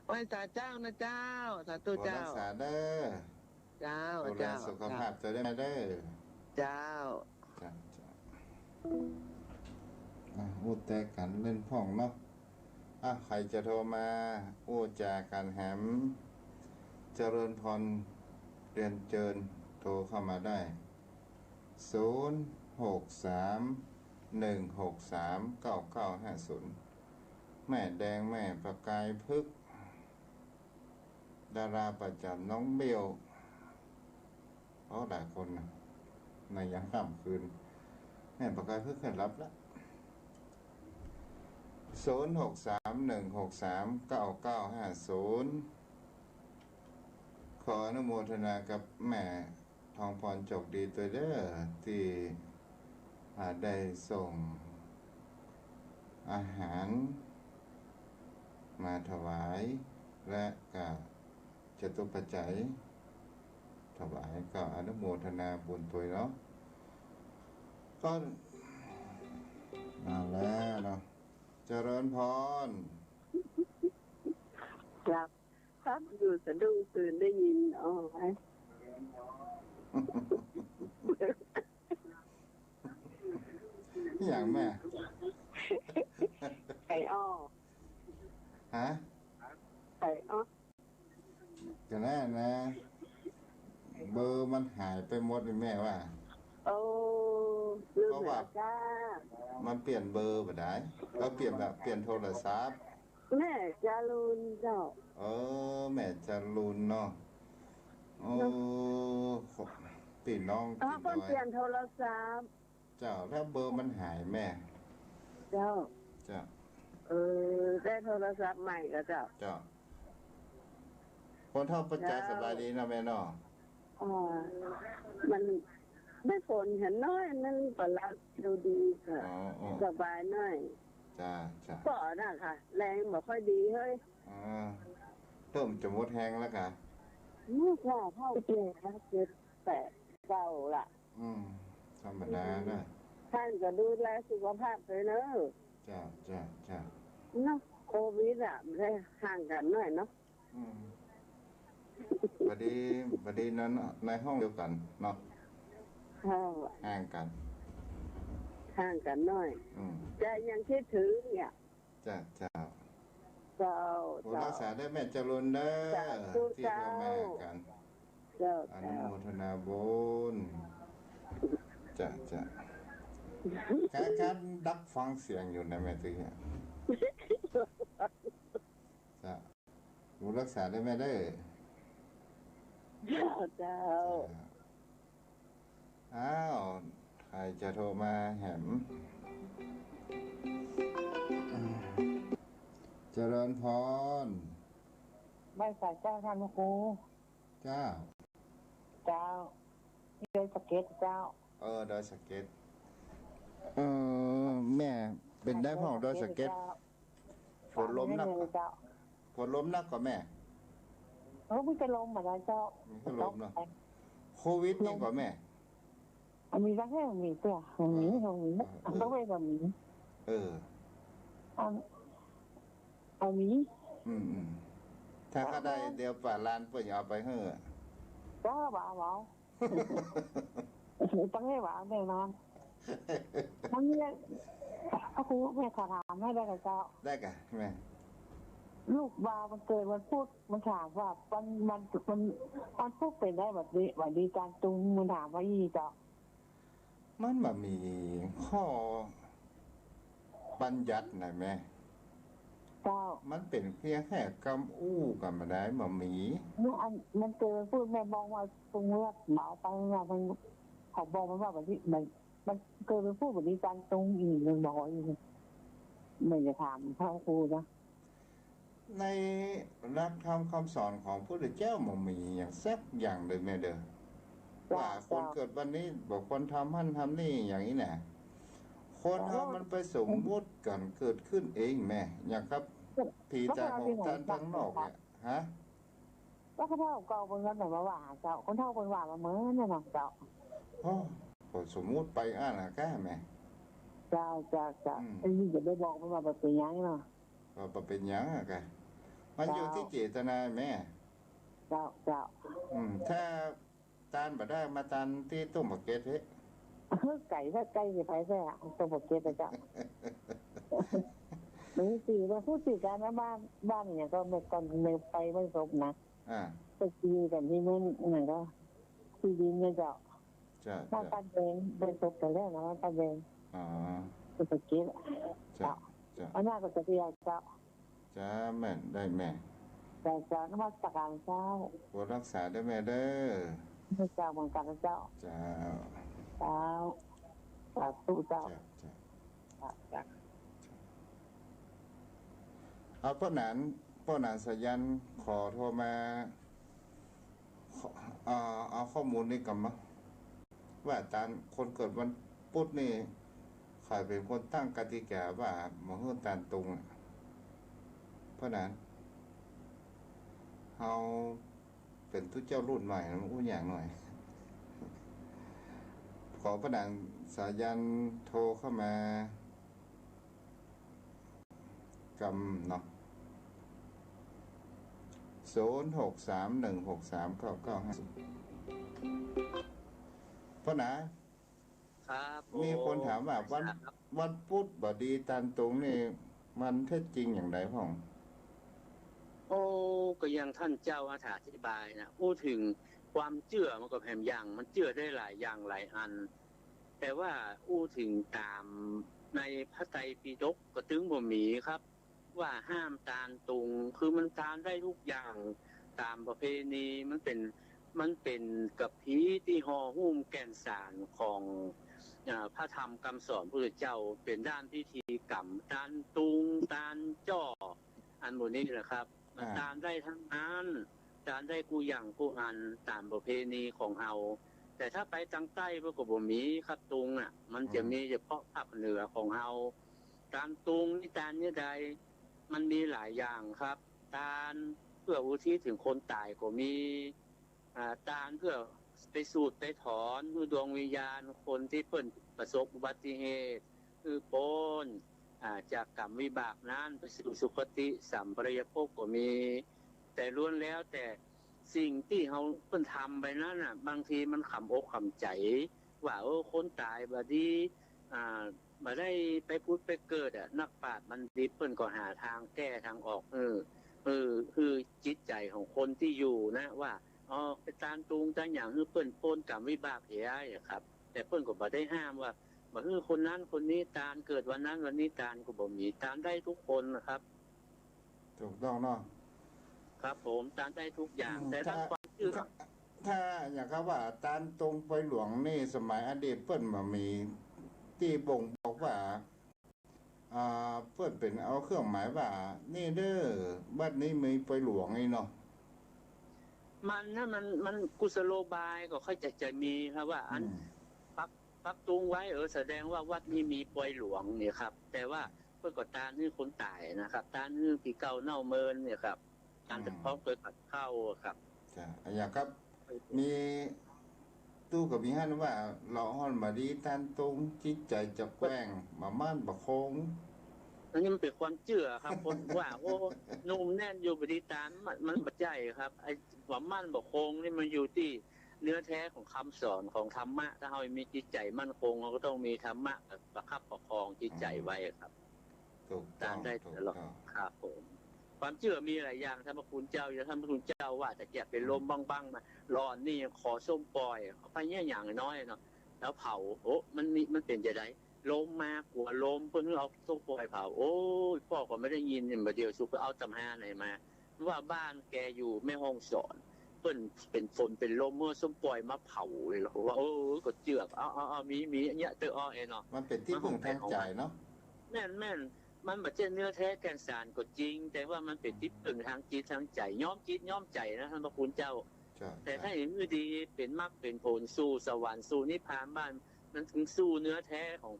ไหว้สาเจ้านะเจ้า สาธุเจ้า ขอรักษาเด้อ เจ้า ดูแล เจ้า สุขภาพ เจ้า เจ้าได้ไหมเด้อ เจ้า เจ้า เจ้า อ่ะ อู้แต๊กั๋นเล่นพ่องเนาะ อ่ะ ใผจะโทรมาอู้จ๋ากั๋นแหม เจริญพร เรียนเจิญ โทรเข้ามาได้ ศูนย์ หก สาม หนึ่ง หก สาม เก้า เก้า ห้า ศูนย์ แม่แดง แม่ประกายพฤกษ์ ดาราประจ๋ำน้องเบล โอ้ หลายคนนะ ในยามค่ำคืน แม่ประกายพฤกษ์ก็หลับละ ศูนย์ หก สาม หนึ่ง หก สาม เก้า เก้า ห้า ศูนย์ ขออนุโมทนากับแม่ ทองพร โชคดีตวยเด้อ ตี้ อ่า ได้ส่งอาหารมาถวาย และก็จตุปัจจัยถวาย ก็อนุโมทนาบุญตวยเนาะ ก็ มาแล้วเนาะ เจริญพร ครับ ครับ อยู่สะดุ้งตื่นได้ยิน อ๋อ อย่างแม่ ไข่อ้อ ฮะ ไข่อ้อ ก็แน่นะ เบอร์มันหายไปหมดนี่แม่ว่า โอ้ ลืม เพราะว่า แล้วจ้า มันเปลี่ยนเบอร์บ่ได้ ก็เปลี่ยนแบบเปลี่ยนโทรศัพท์ แม่จรูนเจ้า เออ แม่จรูนเนาะ โอ้ เนาะ พี่น้อง อ๋อ กิ๋น เปิ้น ดอย เปลี่ยนโทรศัพท์ เจ้า แล้วเบอร์มันหายแม่ เจ้า เจ้า เออ ได้โทรศัพท์ใหม่ก็เจ้า เจ้า คนเฒ่าประจา เจ้า สบายดีเนาะแม่เนาะ อ่า มัน ได้ฝนหันน้อย มันก็หลับอยู่ดีค่ะ อ๋อ อ๋อ สบายหน่อย จ้า จ้า ก็น่ะค่ะ แฮงบ่ค่อยดีเฮ้ย อ่า เริ่มจะหมดแฮงแล้วค่ะ นี่ค่ะ เฒ่าแก่แล้ว เจ็ดแปดเก้าละ อืม ธรรมดานะ ต้านก็ดูแลสุขภาพตวยเน่อ จ้า จ้า จ้า เนาะ โควิดอะ ได้ห่างกั๋นหน่อยเนาะ อืม บ่ดี บ่ดีนั่นเนาะ ในห้องเดียวกั๋นเนาะ เจ้า ห่างกั๋น ห่างกั๋นหน่อย อืม แต่ยังกึ๊ดถึงเนี่ย จ้า เจ้า เจ้า บุญรักษาเด้อแม่จรูนเด้อ สาธุ ตี้เข้ามาหากั๋น เจ้า เจ้า อนุโมทนาบุญ จ้า จ้า การ การดักฟังเสียงอยู่นะแม่ตี้ จ้า บุญรักษาเด้อแม่เด้อ เจ้า เจ้า อ้าว ใผจะโทรมาแหม เจริญพร ไหว้สาเจ้าท่านพระครู เจ้า เจ้า นี่ดอยสะเก็ดเจ้า เออ ดอยสะเก็ด เออ แม่เป๋นใดพ่องดอยสะเก็ด เจ้า ฝนลมนักก่อ เจ้า ฝนลมนักก่อแม่ เออ มีแต่ลมอะนะเจ้า มีแต่ลมเนาะ โควิดนี่ก่อแม่ อันมีตั้งแห่งมีเตื้อ มี เออ มี เออ เออ ต้องเว้นว่ามี เออ อัน เอามี อืม อืม ถ้าก็ได้ เดี๋ยวป้าหลานเปิ้นเอาไปหื้อ ก็ว่าเอา ต้องหื้อว่าแน่นอน มันเนี่ย พระครูแม่ขอถามแม่ได้ก่อเจ้า ได้ก่ะแม่ ลูกบ่าวมันเกิดวันพุธ มันถามว่าวัน วัน วัน วันพุธเป๋นได้แบบนี้ วันดีจานตุง มันถามว่าอี้เจ้า มันบ่มีข้อบัญญัติไหนแม่ เจ้า มันเป๋นเพียงแค่กำอู้กั๋นบ่ได้ บ่มี เนี่ย อัน มันเกิดวันพุธ แม่บอกว่าตุงเลือดเบาไป มัน เขาบอกมันว่าแบบนี้ มัน มันเกิดวันพุธ วันดีจานตุง อี้ มันบอกว่าอี้ แม่จะถามพระครูนะ ในหลักธรรมคำสอนของพุทธเจ้าบ่มีอย่างสักอย่างเลยแม่เด้อ เจ้า ว่าคนเกิดวันนี้บ่ควรทำหั้นทำนี่อย่างนี้นะ คนเฮามันไปสมมุติกั๋นเกิดขึ้นเองแม่ อย่างกับผีตาโหงตาทางนอกเนี่ย ฮะ แล้วคนเฒ่าเก่าเปิ้นก็บ่ว่าเจ้า คนเฒ่าเปิ้นว่ามาเหมือนเนี่ยเนาะเจ้า โอ้ ก็สมมุติไปอั้นน่ะก้าแม่ เจ้า เจ้า เจ้า อืม ไอ้นี่จะไปบอกมันว่าบ่เป๋นหยังเนาะ ก็บ่เป๋นหยังอะกะ มันอยู่ตี้เจตนาแม่ เจ้า เจ้า อืม ถ้าตานบ่ได้มาตานตี้ตุ้มปากเกร็ดเฮ้ย ไก๋ ถ้าไก๋สิไปแท้อะ ตุ้มปากเกร็ดอะเจ้า หรือสิว่าพูดสิการบ้าน บ้านเนี่ยก็ไม่ก่อนไม่ไปไม่ศพนะ อ่า ไปอยู่กั๋นตี้โน่น นั่นก็ ตี้ดินเนี่ยเจ้า เจ้า บ้าน เจ้า ป้าแดง ไปศพกั๋นแล้วนะ บ้านป้าแดง อ๋อ ไปเก็บ เจ้า เจ้า เจ้า อันนั้นก็จะเรียกเจ้า เจ้า แม่นได้แม่ เจ้า เจ้า นมัสการเจ้า บุญรักษาเด้อแม่เด้อ เจ้าเหมือนกั๋นนะเจ้า เจ้า เจ้า สาธุเจ้า เจ้า เจ้า เจ้า เจ้า เอาป้อหนาน ป้อหนานสายัณ ขอโทรมา ขอ เอ่อ เอาข้อมูลนี้ก่อนมั้ง ว่าตาน คนเกิดวันพุธนี่ ใผเป๋นคนตั้งกติกาว่าบ่หื้อตานตุงอะ ป้อหนาน เฮาเป๋นตุ๊เจ้ารุ่นใหม่ มันอู้ยากหน่อย ขอป้อหนานสายัณโทรเข้ามา กำเนาะ ศูนย์หกสามหนึ่งหกสามเก้าเก้าห้าศูนย์ ป้อหนาน ครับ มีคนถามว่า ผม วัน วันพุธบ่ดีตานตุงนี่ มันเท็จจริงอย่างใดพ่อง โอ้ ก็อย่างท่านเจ้าอธิบายนะ อู้เถิง ความเจื้อมันก็แหมอย่าง มันเจื้อได้หลายอย่างหลายอัน แต่ว่าอู้เถิงต๋ามในพระไตรปิฎกก็ตึงบ่มีครับ ว่าห้ามตานตุง คือมันตานได้ทุกอย่างต๋ามประเพณี มันเป๋น มันเป๋นกัมภีร์ตี้ห่อหุ้มแก่นสารของ เอ่อ พระธรรมกำสอนพุทธเจ้า เป๋นด้านพิธีกรรม ตานตุง ตานจ้อ อันหมู่นี้นะครับ มัน อ่า ตานได้ตังอั้น ตานได้กู้อย่างกู้อันต๋ามประเพณีของเฮา แต่ถ้าไปตางใต้เปิ้นก็บ่มีครับ ตุงน่ะ มันจะ อืม มีเฉพาะภาคเหนือของเฮา ตานตุงนี่ตานแนวใด มันมีหลายอย่างครับ ตานเปื้ออุทิศเถิงคนต๋ายก็มี อ่า ตานเปื้อไปสูดไปถอนหื้อดวงวิญญาณคนตี้เปิ้นประสบอุบัติเหตุ หื้อป๊น อ่า จากกรรมวิบากนั้นไปสู่สุคติสัมปรายภพก็มี แต่ล้วนแล้วแต่สิ่งตี้เฮาเปิ้นทำไปนั้นน่ะ บางทีมันขำอกขำใจ๋ ว่า เออ คนต๋ายบ่ดี อ่า บ่ได้ไปผุดไปเกิดอะ นักปราชญ์บัณฑิตเปิ้นก็หาตางแก้ตางออก เออ เออ หื้อจิตใจ๋ของคนตี้อยู่นะ ว่า อ๋อ ไปตานตุงตานหยังหื้อเปิ้นป๊นกรรมวิบากเหียอะครับ แต่เปิ้นก็บ่ได้ห้ามว่า บ่หื้อคนนั้นคนนี้ตาน เกิดวันนั้นวันนี้ตาน ก็บ่มี ตานได้ทุกคนนะครับ ถูกต้องเนาะ ครับผม ตานได้ทุกอย่าง อืม แต่ถ้า ถ้า ความเจื้อ ถ้า ถ้าอย่างกับว่าตานตุงปอยหลวงนี่ สมัยอดีตเปิ้นบ่มีตี้บ่งบอกว่า อ่า เปิ้นเป๋นเอาเครื่องหมายว่า นี่เด้อ วัดนี้มีปอยหลวงนี่เนาะ มันนะ มัน มันกุศโลบายก็ค่อยจะ จะมีครับว่า อัน อืม ปัก ปักตุงไว้ เออ แสดงว่าวัดนี้มีปอยหลวงเนี่ยครับ แต่ว่าเปิ้นก็ตานหื้อคนต๋ายนะครับ ตานหื้อผีเก่าเน่าเมินเนี่ยครับ ตาน อืม แต่พร้อมเปิ้นก็เข้าครับ จ้ะ อย่างกับ มี ตู้ก็มีหั้นว่า เลาะฮ้อนบ่ดีตานตุง จิตใจ๋จะแกว้ง บ่มั่นบ่คง อันนี้มันเป๋นความเจื้อครับ คนว่า โอ้ หนุ่มแน่นอยู่บ่ดีตาน มัน มันบ่ใจ้ครับ ไอ้บ่มั่นบ่คงนี่มันอยู่ตี้เนื้อแท้ของกำสอนของธรรมะ ถ้าเฮามีจิตใจ๋มั่นคง เฮาก็ต้องมีธรรมะประคับประคองจิตใจ๋ไว้ครับ ถูกต้อง ตานได้ ถูกต้อง ตลอด ครับผม ความเจื้อมีหลายอย่าง ท่านพระคุณเจ้า ท่านพระคุณเจ้าว่าแต่จะเป๋นลม อืม บ้างๆ มา หลอนนี่ยังขอส้มป่อย เอาไปเนี่ยอย่างน้อยเนาะ แล้วเผา โอ้ มันมี มันเป๋นจะได ลมมา กั๋วลม เปิ้นเอาส้มป่อยเผา โอ้ย ป้อก็บ่ได้ยิน บ่าเดี่ยวสุกเอาตำราไหนมา ว่าบ้านแกอยู่แม่ฮ่องสอน เปิ้นเป๋นฝนเป๋นลม หื้อส้มป่อยมาเผาเลย เฮาก็ว่า เออ ก็เจื้อ เอา เอา เอา มี มี เนี่ย เตื้ออ้อ เอยเนาะ มันเป๋นตี้เปิ้งตางใจ๋เนาะ แม่นๆ มันบ่ใจ้เนื้อแท้แก่นสารก็จริง แต่ว่ามันเป๋นตี้เปิ้งตางจิตตางใจ๋ ย้อมจิตย้อมใจ๋นะ ท่านพระคุณเจ้า จ้ะ แต่ จ้ะ ถ้าหื้อดี เป๋นมรรคเป๋นผล สู่สวรรค์ สู่นิพพานบ้าน มันเถิงสู้เนื้อแท้ของ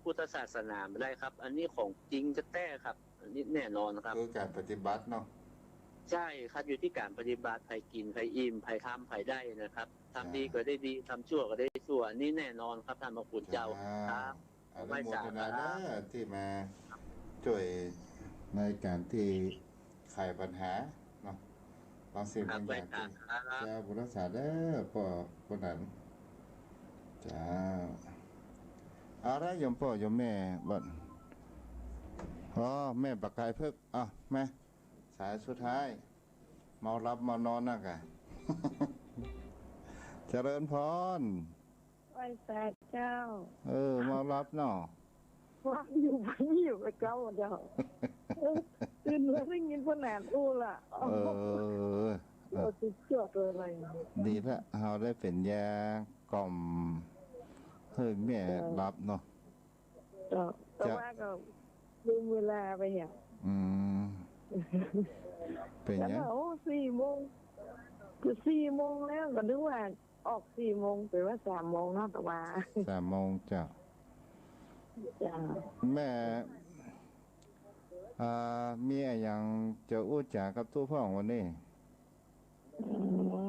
พุทธศาสนาบ่ได้ครับ อันนี้ของจริงแต๊ๆ ครับ อันนี้แน่นอนครับ คือก๋านปฏิบัติเนาะ ใจ้ครับ อยู่ตี้ก๋านปฏิบัติ ใผกิ๋น ใผอิ่ม ใผทำ ใผได้นะครับ ทำดี จ้ะ ก็ได้ดี ทำชั่วก็ได้ชั่ว อันนี้แน่นอนครับ ท่านพระคุณเจ้า จ้ะ ครับ อนุโมทนาเด้อ ตี้มาจ้วยในก๋านตี้ไขปัญหาเนาะ บางสิ่งบางอย่างตี้ ครับ เจ้าบุญรักษาเด้อ ป้อผู้นั้น เจ้า เอาละโยมป้อโยมแม่บัด อ๋อ แม่ประกายเพชร อ่ะ แม่ สายสุดท้าย เมาหลับเมานอนนักอะ เจริญพร ไหว้สาเจ้า เออ เมาหลับเนาะ ว่าอยู่ อยู่กับเจ้าเจ้า เออ ตื่นมาได้ยินพ่อแหนมอู้ละ เออ เออ สุดยอดเลย ดีละ เฮาได้เป๋นยากล่อมหื้อแม่หลับเนาะ เจ้า แต่ว่าก็ลืมเวลาไปเนี่ย อืม เป๋นหยัง แล้วก็ โอ้ สี่โมง คือสี่โมงแล้ว ก็นึกว่าออกสี่โมง แปลว่าสามโมงเนาะ แต่ว่า สามโมงเจ้า เจ้า แม่ อ่า มีอะหยังจะอู้จ๋ากับตู้พ่องวันนี้ อื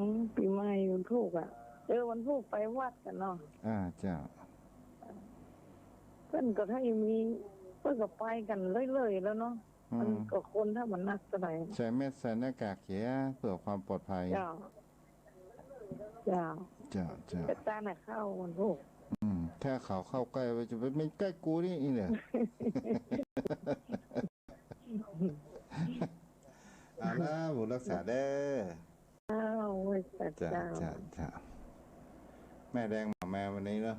ม ปี๋ใหม่วันพูกอะ เออ วันพูกไปวัดกั๋นเนาะ อ่า เจ้า เปิ้นก็ถ้ายังมี เปิ้นก็ไปกั๋นเรื่อยๆ แล้วเนาะ อืม มันก็คนถ้ามันนักเต้าใด ใส่แมสก์ใส่หน้ากากเหีย เปื้อความปลอดภัย เจ้า เจ้า เจ้า เจ้า แต่ตาน่ะเข้าวันพูก อืม ถ้าเขาเข้าใก้ว่าจะไปไม่ใก้กูนี่อีกเนี่ย เอาละ บุญรักษาเด้อ อ้าว ไหว้ จ้ะ จ้ะ เจ้า จ้ะ จ้ะ แม่แดงบ่มาวันนี้เนาะ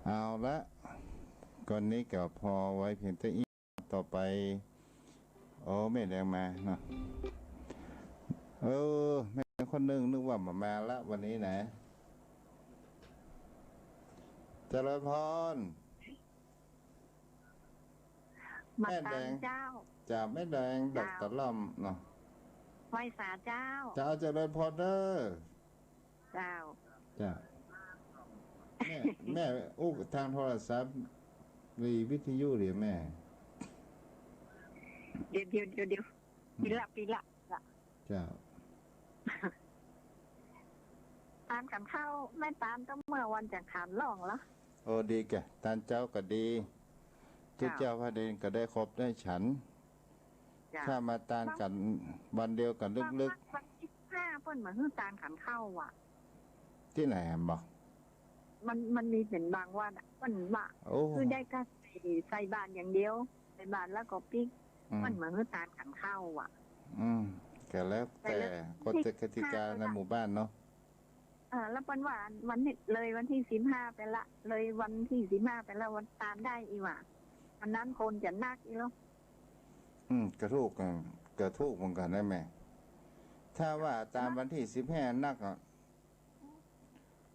เอาละ ก่อนนี้ก็พอไว้เพียงเต้าอี้ ต่อไป โอ้ แม่แดงมาเนาะ เออ แม่คนหนึ่งนึกว่าบ่มาละวันนี้นะ เจริญพร มา แม่แดง ตามเจ้า จ้ะ แม่แดงดอก เจ้า ตะล่อมเนาะ ไหว้สาเจ้า เจ้า เจริญพรเด้อ เจ้า จ้ะ แม่ แม่อู้ทางโทรศัพท์ หรือวิทยุหรือแม่ เดี๋ยว เดี๋ยว เดี๋ยว เดี๋ยว อืม ปีละ ปีละ ละ เจ้า ตานกั๋นเข้า แม่ตานก็เมื่อวันจังขันร้องละ โอ้ ดีแก่ ตานเจ๊าก็ดี เจ้า ตุ๊เจ้าพระเดนก็ได้ครบได้ฉัน เจ้า ถ้ามาตานกั๋นวันเดียวกั๋นลึกๆ วันที่ห้าเปิ้นมาหื้อตานกั๋นเข้าอ่ะ ตี้ไหนอะบอก มัน มันมีเป๋นบางวัดอะ เปิ้นว่า โอ้ คือได้แค่ใส่ ใส่บาตรอย่างเดียว ใส่บาตรแล้วก็ปิ๊ก อืม เปิ้นมาหื้อตานกั๋นเข้าอ่ะ อืม ก็แล้วแต่ แต่ละ กฎกติกาในหมู่บ้านเนาะ เออ แล้วเปิ้นว่าวันนี้เลยวันที่สิบห้าไปละ เลยวันที่สิบห้าไปละ วันตานได้อีกว่า วันนั้นคนจะนักอีกแล้ว อืม ก็ถูก ก็ถูกเหมือนกั๋นนะแม่ ถ้าว่าตานวันที่สิบห้านักอะ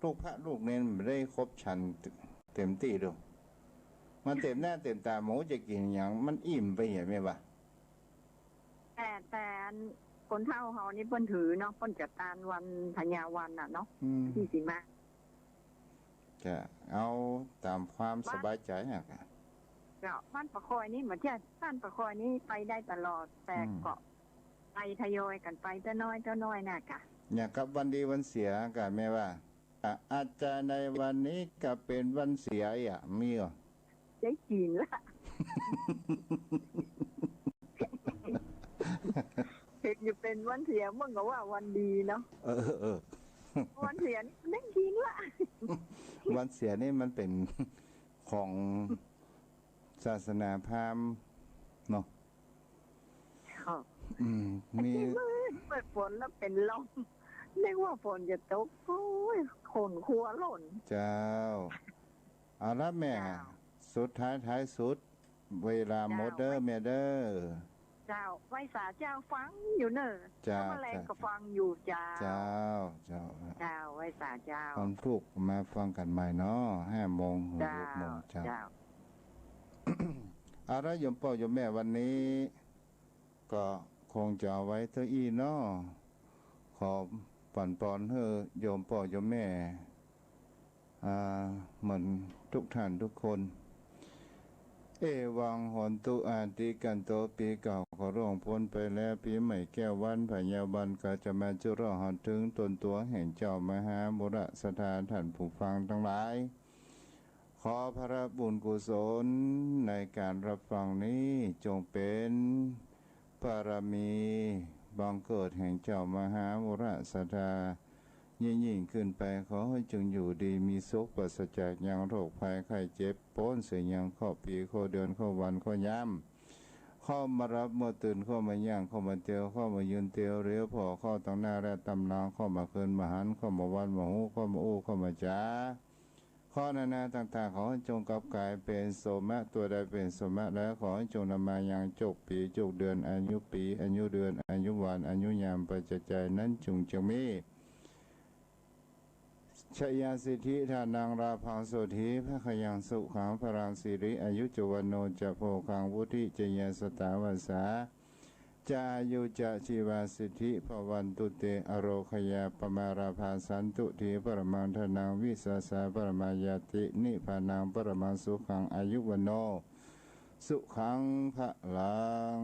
ลูกพระลูกเณรบ่ได้ครบฉันเต๋มตี้ดอก มันเต๋มหน้าเต๋มต๋า บ่ฮู้จะกิ๋นหยัง มันอิ่มไปอะแม่ว่า แต่ แต่อันคนเฒ่าเฮานี่เปิ้นถือเนาะ เปิ้นจะตานวันพญาวันน่ะเนาะ อืม ที่สิบห้า จะเอาต๋ามความสบายใจ๋อะ เจ้า บ้านป่าคอยนี่ บ่าเตี้ย บ้านป่าคอยนี่ไปได้ตลอด แต่ อืม ก็ไปทยอยกั๋นไปเต้าน้อยเต้าน้อยน่ะกะ อย่างกับวันดีวันเสียก็แม่ว่า อ่ะ อาจจะในวันนี้ก็เป๋นวันเสียอ่ะ มีก่อ ได้กิ๋นละ เห็นอยู่เป๋นวันเสีย เปิ้นก็ว่าวันดีเนาะ เออ เออ วันเสียนี่ได้กิ๋นละ วันเสียนี่มันเป๋นของศาสนาพราหมณ์เนาะ ค่ะ อืม มี เปิดฝนแล้วเป๋นลม นึกว่าฝนจะตก โอ้ย ขนครัวหล่น เจ้า เอาละแม่ เจ้า สุดท้ายท้ายสุด เวลาหมดเด้อ เจ้า แม่เด้อ เจ้า ไหว้สาเจ้าฟังอยู่เน่อ เจ้า เจ้า แม่แดงก็ฟังอยู่เจ้า เจ้า เจ้า เจ้า ไหว้สาเจ้า วันพูกมาฟังกั๋นใหม่เนาะ ห้าโมง เจ้า หกโมงเจ้า เจ้า เอาละโยมป้อโยมแม่ วันนี้ ก็คงจะเอาไว้เต้าอี้เนาะ ขอปั๋นปอนหื้อโยมป้อโยมแม่ อ่า เหมือนทุกท่านทุกคน เอวัง โหนตุ อาทิ กันโต ปี๋เก่าก็ล่วงป๊นไปแล้ว ปี๋ใหม่แก้ววันพญาวันก็จะมาจุรอดฮอดเถิงตนตั๋วแห่งเจ้ามหามุระศรัทธาท่านผู้ฟังตังหลาย ขอผละบุญกุศลในก๋านฮับฟังนี้จงเป๋นบารมีบังเกิดแห่งเจ้ามหามุระศรัทธา ยิ่งๆ ขึ้นไป ขอหื้อจงอยู่ดีมีสุข ปราศจากยังโรคภัยไข้เจ็บ ป๊นเสียยังเคราะห์ปี๋ เคราะห์เดือน เคราะห์วัน เคราะห์ยาม เข้ามาฮับมาตื่น เข้ามาย่าง เข้ามาเตียว เข้ามายืนเตียว เลี้ยวผ่อเข้าตังหน้าและต๋ามหลัง เข้ามาเคินมาหัน เข้ามาหว่านมาฮู้ เข้ามาอู้ เข้ามาจ๋า ข้อนานาต่างๆ ขอหื้อจงกลับก๋ายเป๋นโสมะ ตั๋วใดเป๋นโสมะแล้ว ขอหื้อจงนำมายังจุกปี๋จุกเดือน อายุปี๋ อายุเดือน อายุวัน อายุยาม ไปจาใจ๋นั้นจุ่งจะมี ชยาสิทธิ ธนัง ลาภัง โสตถี ภะคะยัง สุขัง พลัง สิริ อายุ จะ วัณโณ จะ โภคัง วุฒิ จะ ยะสะ ตา วัสสา จะ อายุ จะ ชีวา สิทธิ ภะวันตุ เต อโรคยา ปะมา ลาภา สันตุ ถี พะละมัง ธนัง วิสาสา พะละมา ญาติ นิพพานัง พะละมัง สุขัง อายุ วัณโณ สุขัง พะลัง